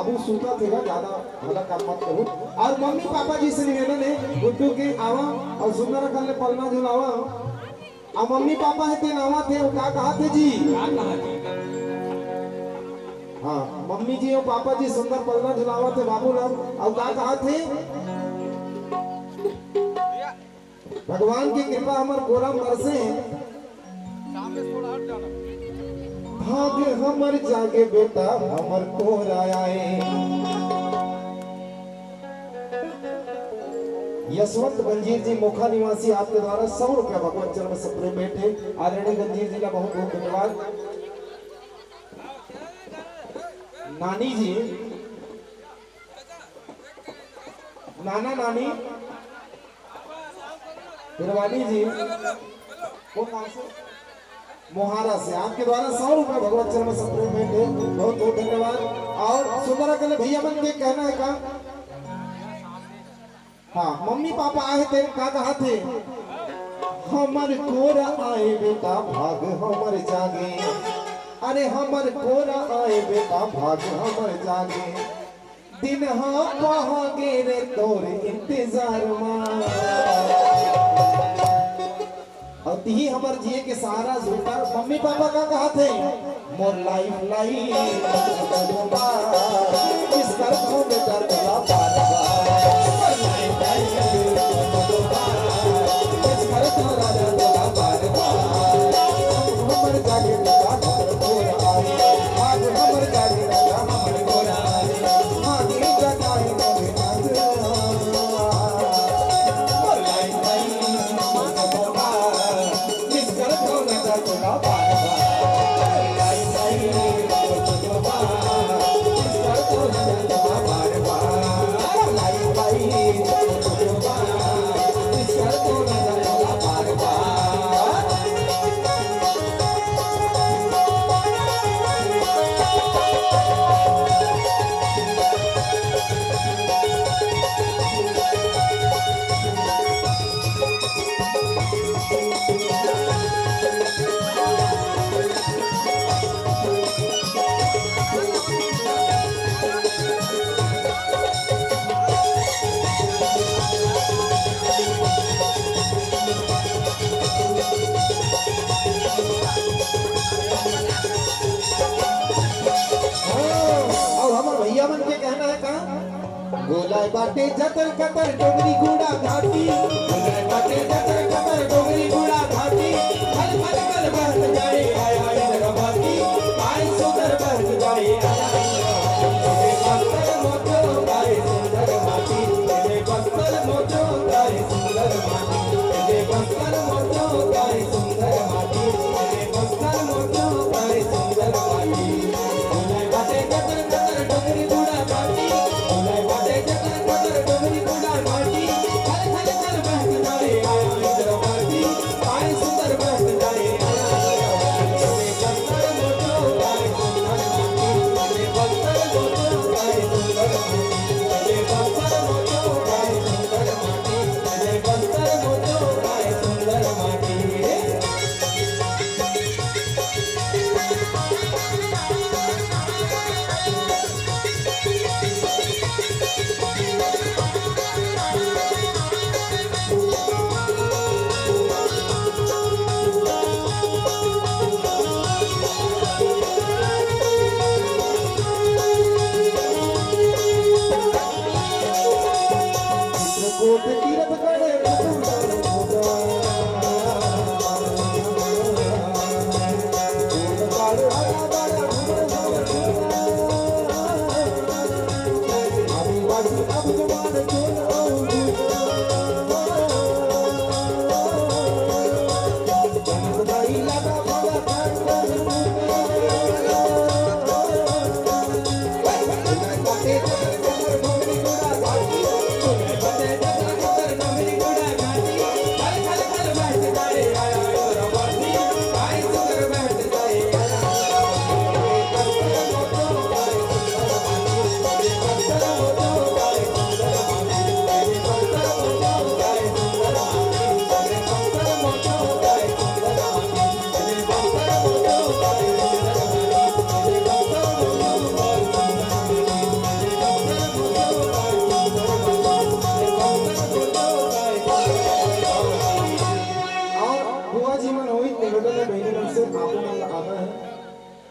वो सूता थे ना, ज्यादा गलत काम मत करो। और मम्मी पापा जी से निवेदन है, गुड्डू के आवा और सुंदर कर ले पलना झुलावा। और मम्मी पापा है तेन आवा थे, वो का कहा थे जी? हाँ, मम्मी जी और पापा जी सुंदर पलना झुलावा थे बाबू लोग, और का कहा थे? भगवान की कृपा हमर कोरा बरसे। भाग हमर जागे बेटा, हमर कोरा आए। यशवंत गंजीर जी, मोखा निवासी, आपके द्वारा सौ रुपया भगवत चरण में सप्रे भेंट है। आदरणीय गंजीर जी का बहुत बहुत धन्यवाद। नानी जी, नाना नानी, हिरवानी जी, वो कहाँ से? मोहारा से। आपके द्वारा सौ रुपए भगवत चरण में सप्रे भेंट है। बहुत बहुत धन्यवाद। और सुंदरा कले भैया मन के कहना है का? हाँ, मम्मी पापा आए थे, का कहा थे? हमर कोरा आए बेटा, भाग हमर जागे। अरे हमर कोरा आए बेटा, भाग हमर जागे। दिन हा पहा गे रे तोर इंतजार मा। अउ तिही हमर जिए के सहारा, स्वीटर। मम्मी पापा का कहा थे? मोर लाइफ लाइन, किस कर दो बेटा तोला बार बार। मोर लाइफ लाइन, किस कर दो राजा तोला बार बार। हमर जागे बेटा हमर कोरा आए, आज हमर जागे बेटा हमर कोरा आए। हाँ, अउ हमर भैया मन के कहना है का? गोला बाटे जतर कतर डोंगरी गुड़ा घाटी। गोला बाटे जतर कतर डोंगरी गुड़ा घाटी। खल खल खल बहत जाए आया इंद्र बाती। आय सुंदर बहत जाए आया इंद्र बाती। तेरे बस्तर मोटो आय सुंदर माटी। तेरे बस्तर मोटो आय सुंदर माटी। तेरे बस्तर मोटो आय सुंदर माटी। तेरे बस्तर मोटो आय सुंदर माटी।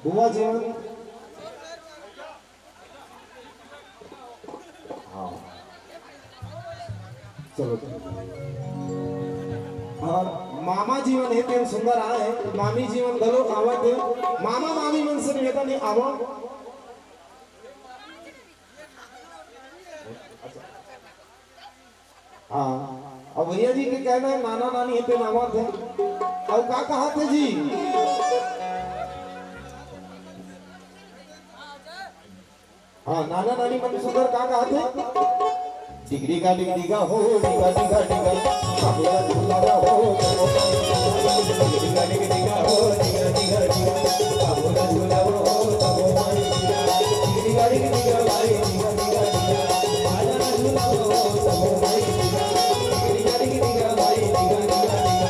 बुआ जीवन। हाँ। चलो। और मामा जीवन हे, तेन सुंदर आए हे। मामी जीवन घलो आवत हे। मामा मामी मन से निवेदन हे, आवा। हाँ, अब भैया जी के कहना हे, नाना नानी हे, तेन आवत हे। अउ का कहत हे जी? हाँ, नाना नानी मन सुंदर का कहत हे? डिगडिगा डिगडिगा हो, डिगा डिगा डिगा, बाबूला झूलावा हो, तबो माई झूला। डिगडिगा डिगडिगा हो, डिगा डिगा डिगा, बाबूला झूलावा हो, तबो माई झूला। डिगडिगा डिगडिगा माई, डिगा डिगा डिगा, बाबूला झूलावा हो, तबो माई झूला। डिगडिगा डिगडिगा माई, डिगा डिगा डिगा,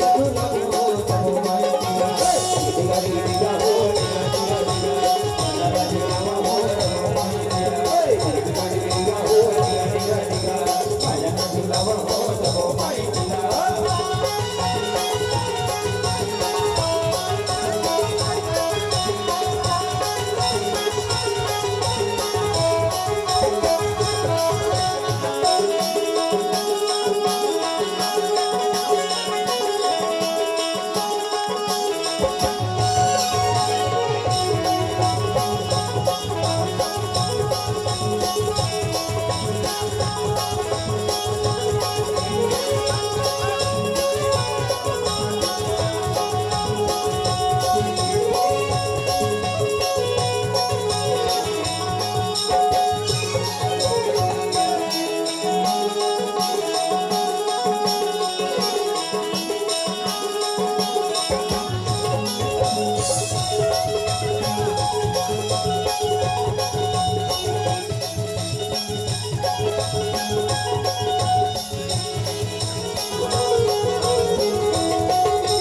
बाबूला झूलावा हो, तबो माई झूला। डिगडिगा डिगडिगा हो, डिगा डिगा डिगा,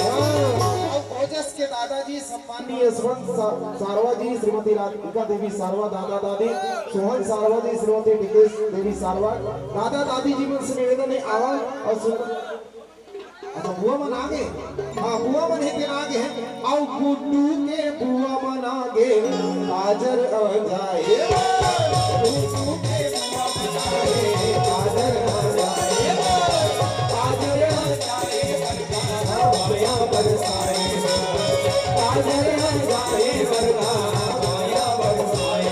हाँ, अउ ओजस के दादाजी सम्माननीय यशवंत सा-, सारवा जी, श्रीमती राधिका देवी सारवा, दादा दादी सोहन सारवा जी, श्रीमती टिकेश देवी सारवा, दादा दादी जी मन से निवेदन हे, आवा अउ सुन। अच्छा, बुआ मन आगे? हाँ, बुआ मन हे, तेन आगे हे। अउ गुड्डू के बुआ मन आगे, काजर आ जाए। गुड्डू के बुआ मन आगे, काजर आ जाए। काजर आ जाए, बरखा माया बरसाए। काजर आ जाए, बरखा माया बरसाए।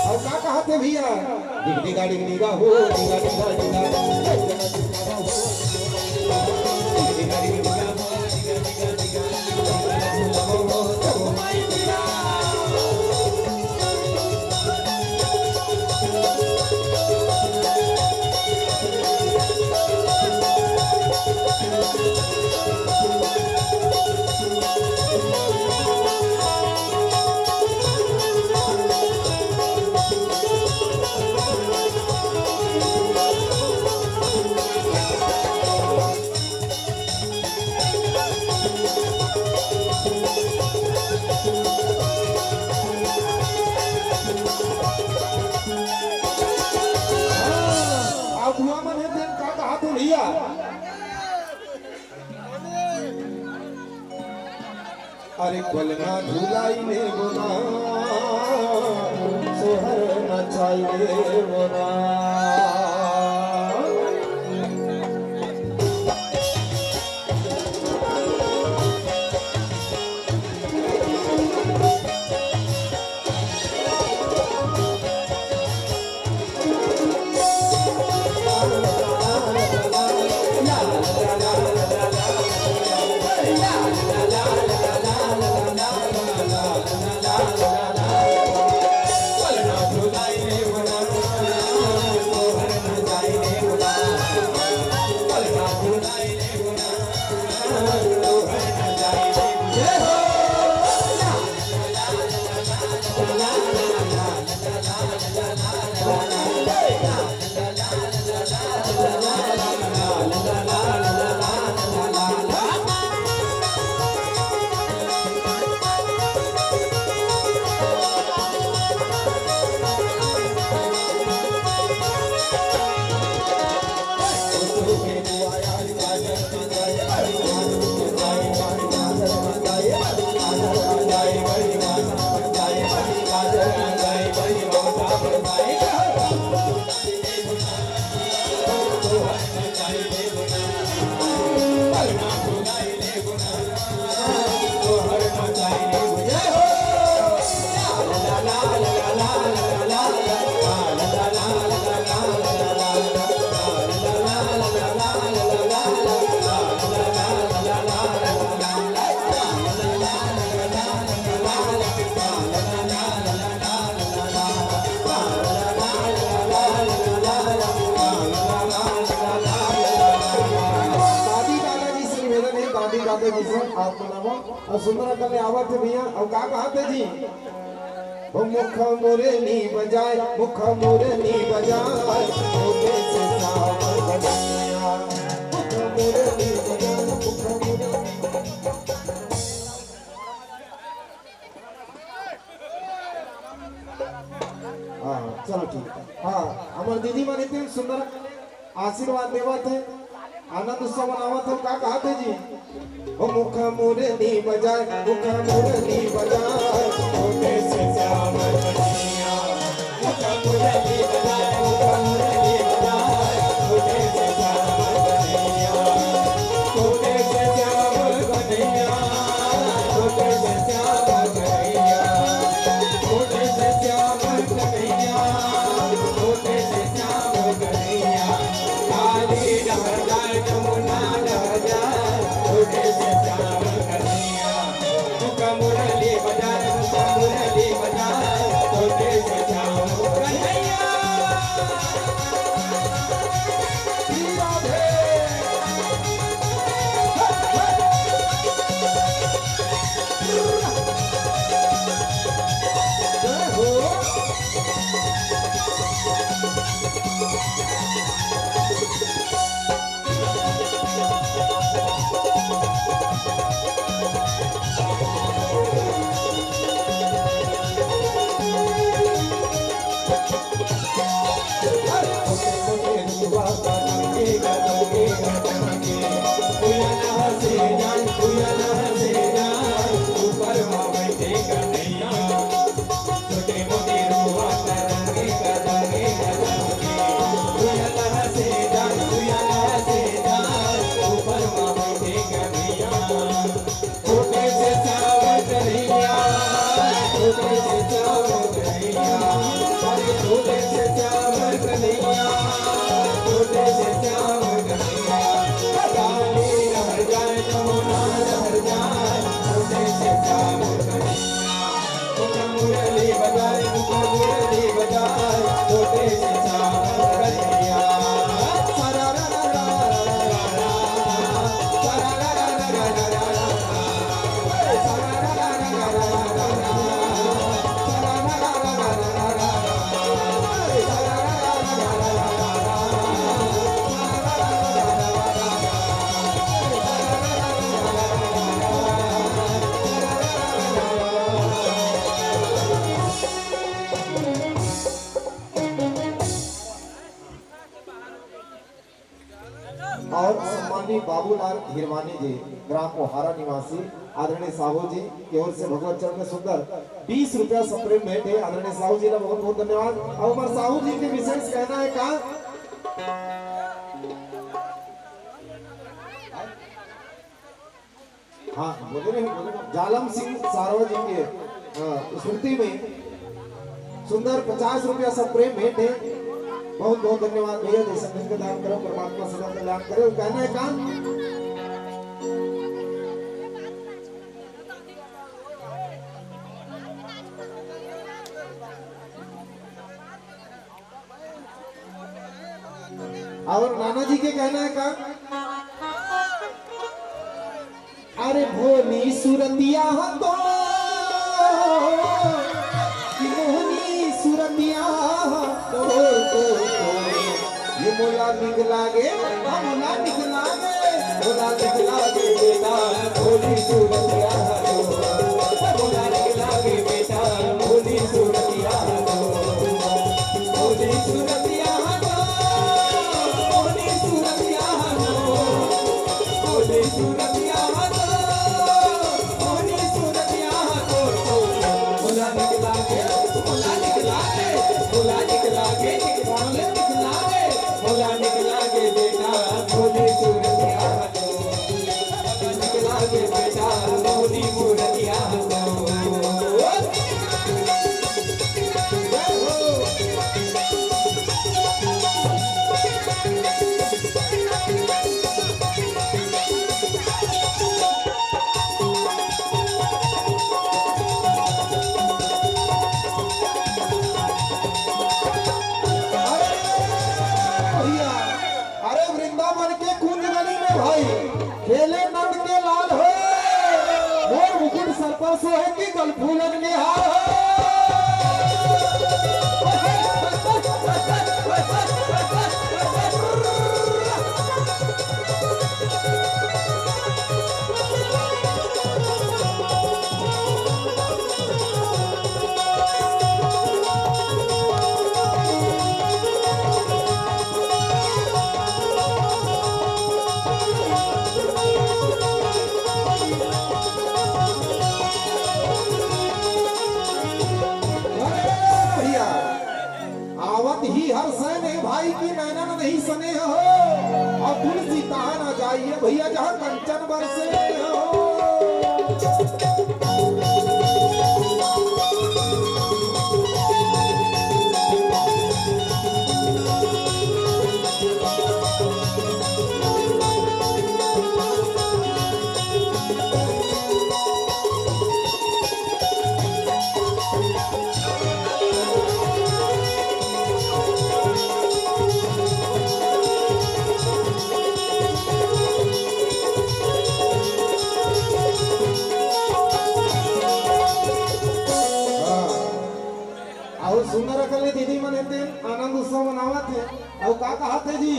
अउ का कहत हे भैया? डिगडिगा डिगडिगा हो, डिगा डिगा डिगा। अगुवा मन हे तेन का कहा तो भैया? अरे कोलना झुलाई ले बोला, सोहर नचाई ले बोला। आप मन आवव। अउ सुंदर अंकल ले आवत हे भैया, अउ का कहत हे जी? ओ मुख मुरली बजाए, मुख मुरली बजाए, छोटे से श्याम कन्हैया। मुख मुरली बजाए, मुख मुरली। हाँ, चलो ठीक। हाँ, हमर दीदी मन इतने सुंदर आशीर्वाद देवत हे, आनंद उत्सव मनावत हे, का कहत हे जी? ओ मुख मुरली बजाए, मुख मुरली बजाए, छोटे से श्याम कन्हैया। मुख मुरली बजाए, मुख मुरली बजाए, छोटे से श्याम कन्हैया। छोटे से श्याम कन्हैया, छोटे से श्याम कन्हैया, छोटे से श्याम कन्हैया, छोटे से श्याम कन्हैया। काली नहर जाए, जमुना नहर जाए, छोटे से श्याम कन्हैया। मुख मुरली बजाए, मुख मुरली बजाए, छोटे से श्याम कन्हैया। श्री राधे। जय हो। और सम्माननीय बाबूलाल हिरवानी जी, ग्राम ओहारा निवासी, आदरणीय साहू जी के ओर से भगवत चरण में सुंदर बीस रुपया सप्रेम भेंट हे। आदरणीय साहू जी ला बहुत बहुत धन्यवाद। और हमारे साहू जी के विशेष कहना है का? हाँ, बोले रहे, बोले रहे। जालम सिंह सारवा जी के, अ, स्मृति में सुंदर पचास रुपया सप्रेम भेंट हे। बहुत बहुत धन्यवाद भैया, जैसे मिलकर दान करो, परमात्मा सदा कल्याण करे। वो कहना है काम। और नाना जी के कहना है का? अरे भोली सुरतिया तो, कि मोहनी सुरतिया तो, ये मोला निक लागे, हाँ, मोला निक लागे, मोला निक लागे बेटा, भोली सुरतिया तो, मोला निक लागे बेटा, भोली सुरतिया तो। अरे भैया, अरे वृंदावन के कुंज गली में भाई खेले नंद के लाल हो। परसों है कि कल फूलन निहार हो। अरे भैया, आवत ही हर सैन हे भाई की नैनन नहीं सने हो, अउ तुलसी तहाँ न जाइए भैया जहाँ कंचन बरसे हो। हाँ। अउ सुंदर अकन ले दीदी मन हे तेन आनंद उत्सव मनावत हे। अउ का कहत हे जी?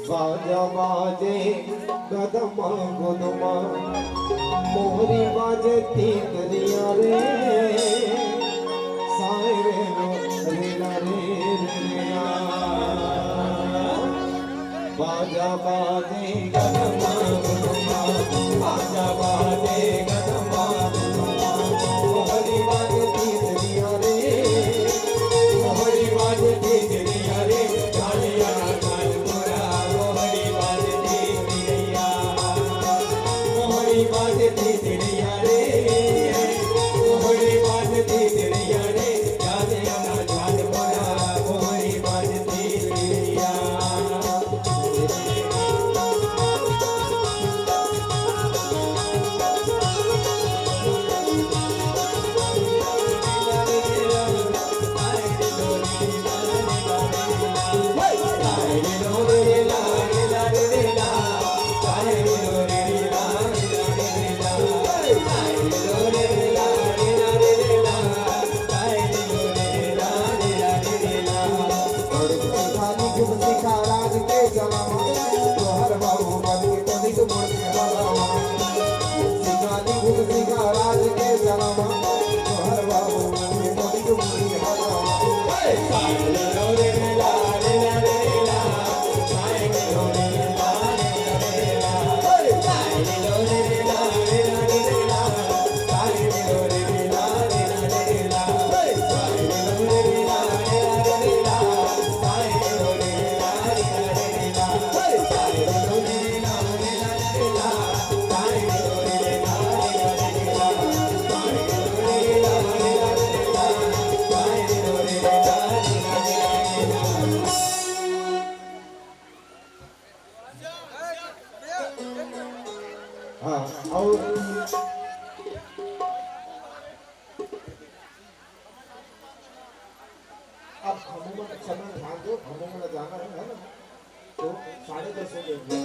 बाजा बाजे गदमा गुदमा, मोहरी बाजे तीतरिया रे, साय रे लो रे ला रे रे ला। बाजा बाजे गदमा गुदमा, बाजा बाजे गदमा गुदमा, मोहरी बाजे तीतरिया रे, मोहरी बाजे तीतरिया रे, कालिया कान मोरा, मोहरी बाजे तीतरिया, मोहरी बाजे तीतरिया रे, मोहरी बाजे तीतरिया रे, कालिया कान मोरा, मोहरी बाजे तीतरिया। आप हमू मन समय ध्यान दो, हमू मन जाना है, है ना? तो साढ़े दस हो गए, है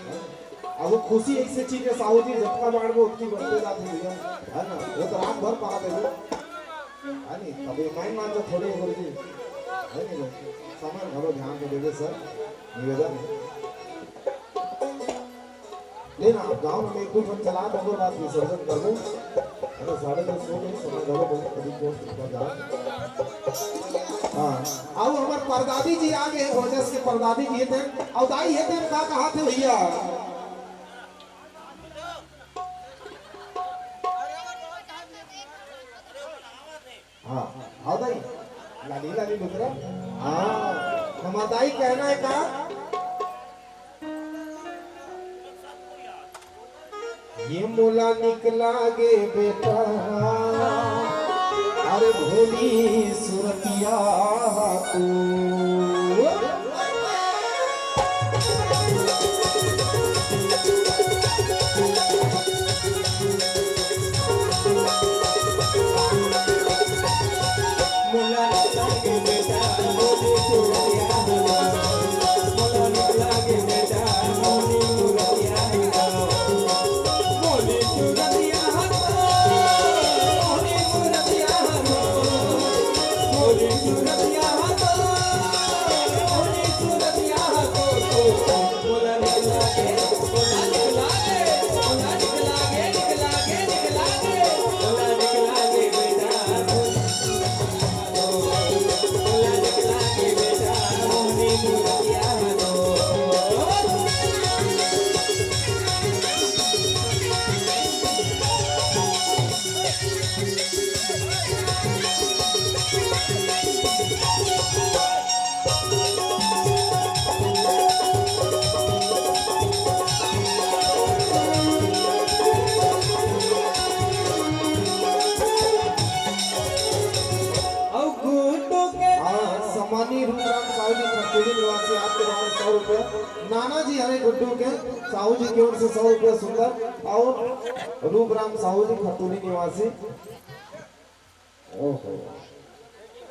ना? अब वो खुशी ऐसे चीज है, साहू जी जतका बांटबो, ओतकी बढ़ते जात है भैया, है ना? वो तो रात भर पा देबो, है नहीं? तब ये मैं मान लो थोड़े गुरुजी, है नहीं? समय घलो ध्यान दे देबे सर, निवेदन है। ले ना, आप गाँव में एक दो ठन चला दो, ओकर बाद विसर्जन करबो। अरे, साढ़े दस हो गए, समय घलो बहुत करीब पहुंच चुका जा। हाँ, आओ, हमार परदादी जी आ गए, ओजस के परदादी जी हे तेन, अउ दाई हे तेन, का कहा थे भैया? हाँ, हाँ दाई, लाली लाली लुकरा। हाँ, हमार दाई कहना है का? ये मोला निकला गे बेटा, अरे भोली सुरतिया तू। अउ गुड्डू के हाँ, सम्मानी रूपराम साहू जी, खरतोली निवासी, आपके द्वारा सौ रुपया। नाना जी हरे गुड्डू के, साहू जी के ओर से सौ रुपया सुंदर, अउ रूपराम साहू जी, खरतोली निवासी। ओहो,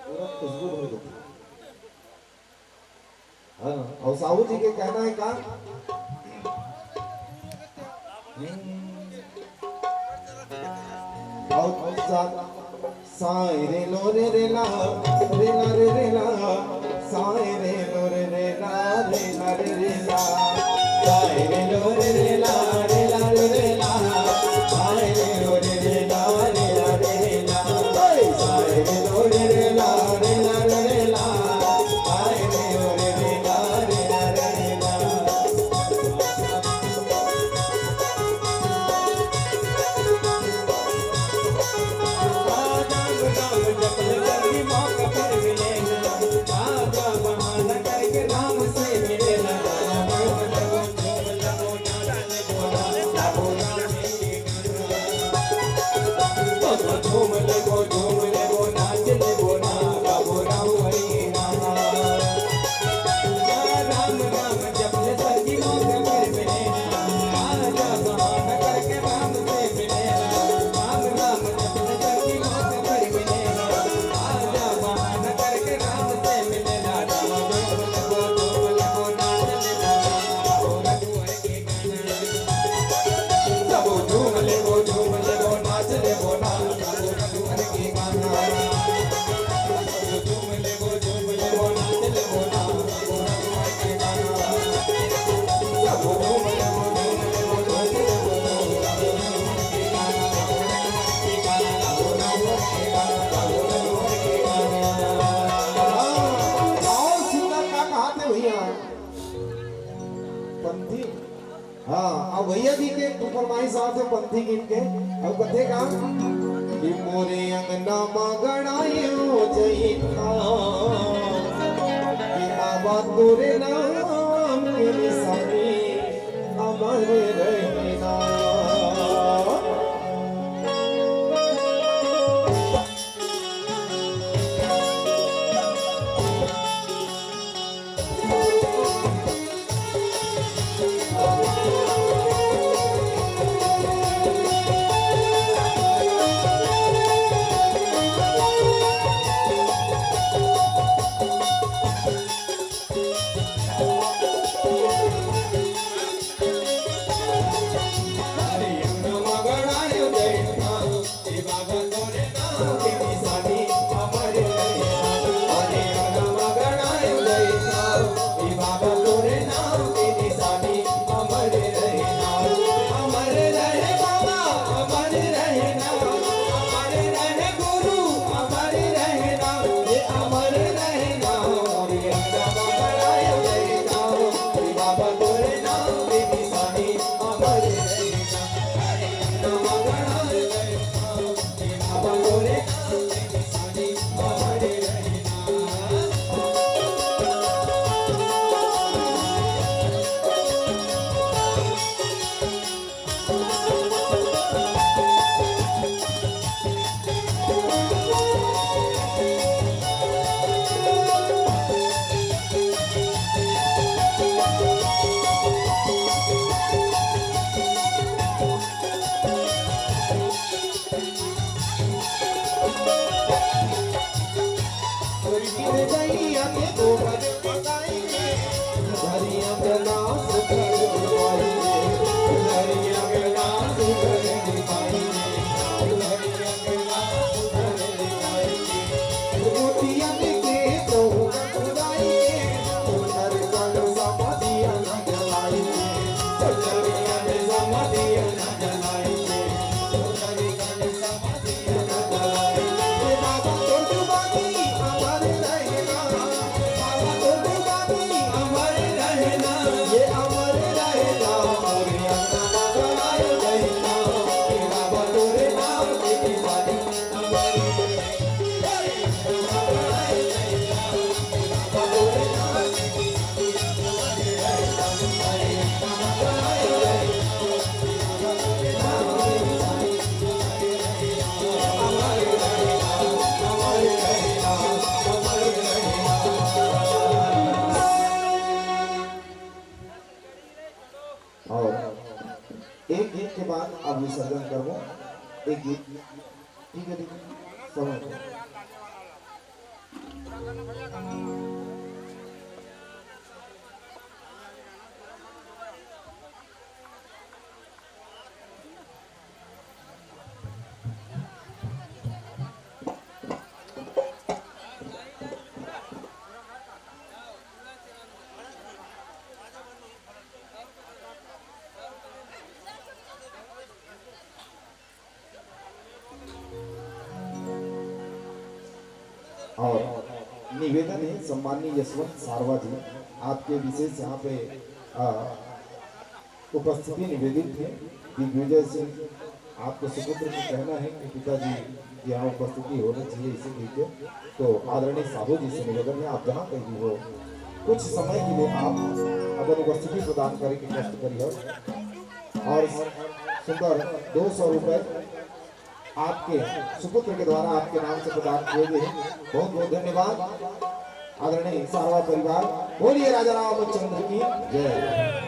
पूरा खुशबू भर देता। हाँ, अउ साहू जी के कहना है का? अउ सा-, साय रे लो रे रे ला, रे ला रे रे ला, साय रे लो रे रे ला, रे ला रे रे ला, साय रे लो रे रे ला, रे ला रे रे ला, साय रे लो रे रे ला, रे ला रे रे ला। अउ सुंदर का कहाथे भैया? पंथी। हाँ, अब भैया जी के एक फरमाइश आथे पंथी गीत के। अउ कथे का कि मोरे अंगना मा गड़ाए हो जइथा, कि आवा तोरे नाम के निशानी अमर रहिना। और एक गीत के बाद आप विसर्जन करबो। एक गीत, ठीक है, ठीक है, समय। और निवेदन है, सम्माननीय यशवंत सारवा जी, आपके विशेष यहाँ पे, आ, उपस्थिति निवेदित है। दिग्विजय सिंह, आपके सुपुत्र को कहना है कि पिताजी यहाँ उपस्थिति होनी चाहिए इसी गीत के। तो आदरणीय साहू जी से निवेदन है, आप जहाँ कहीं भी हो, कुछ समय के लिए आप अपन उपस्थिति प्रदान करे के कष्ट करिए। और सुंदर दो सौ रुपए आपके सुपुत्र के द्वारा आपके नाम से प्रदान किए गए हैं। बहुत बहुत धन्यवाद आदरणीय सारवा परिवार। बोलिए राजा रामचंद्र की जय।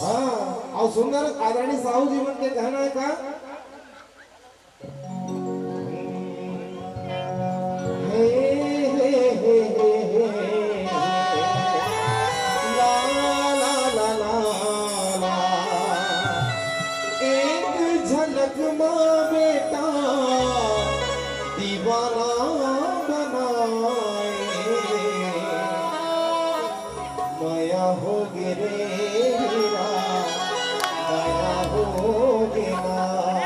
हाँ, अउ सुंदर आदरणीय साहू जी मन के कहना है का? हे, हे, हे, हे, हे। ला, ला, ला, ला, ला। एक झलक मा बेटा दीवाना बनाए। मया होगे रे हीरा, मया होगे ना।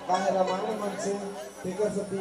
काहे रमाने मन से तेकर सेती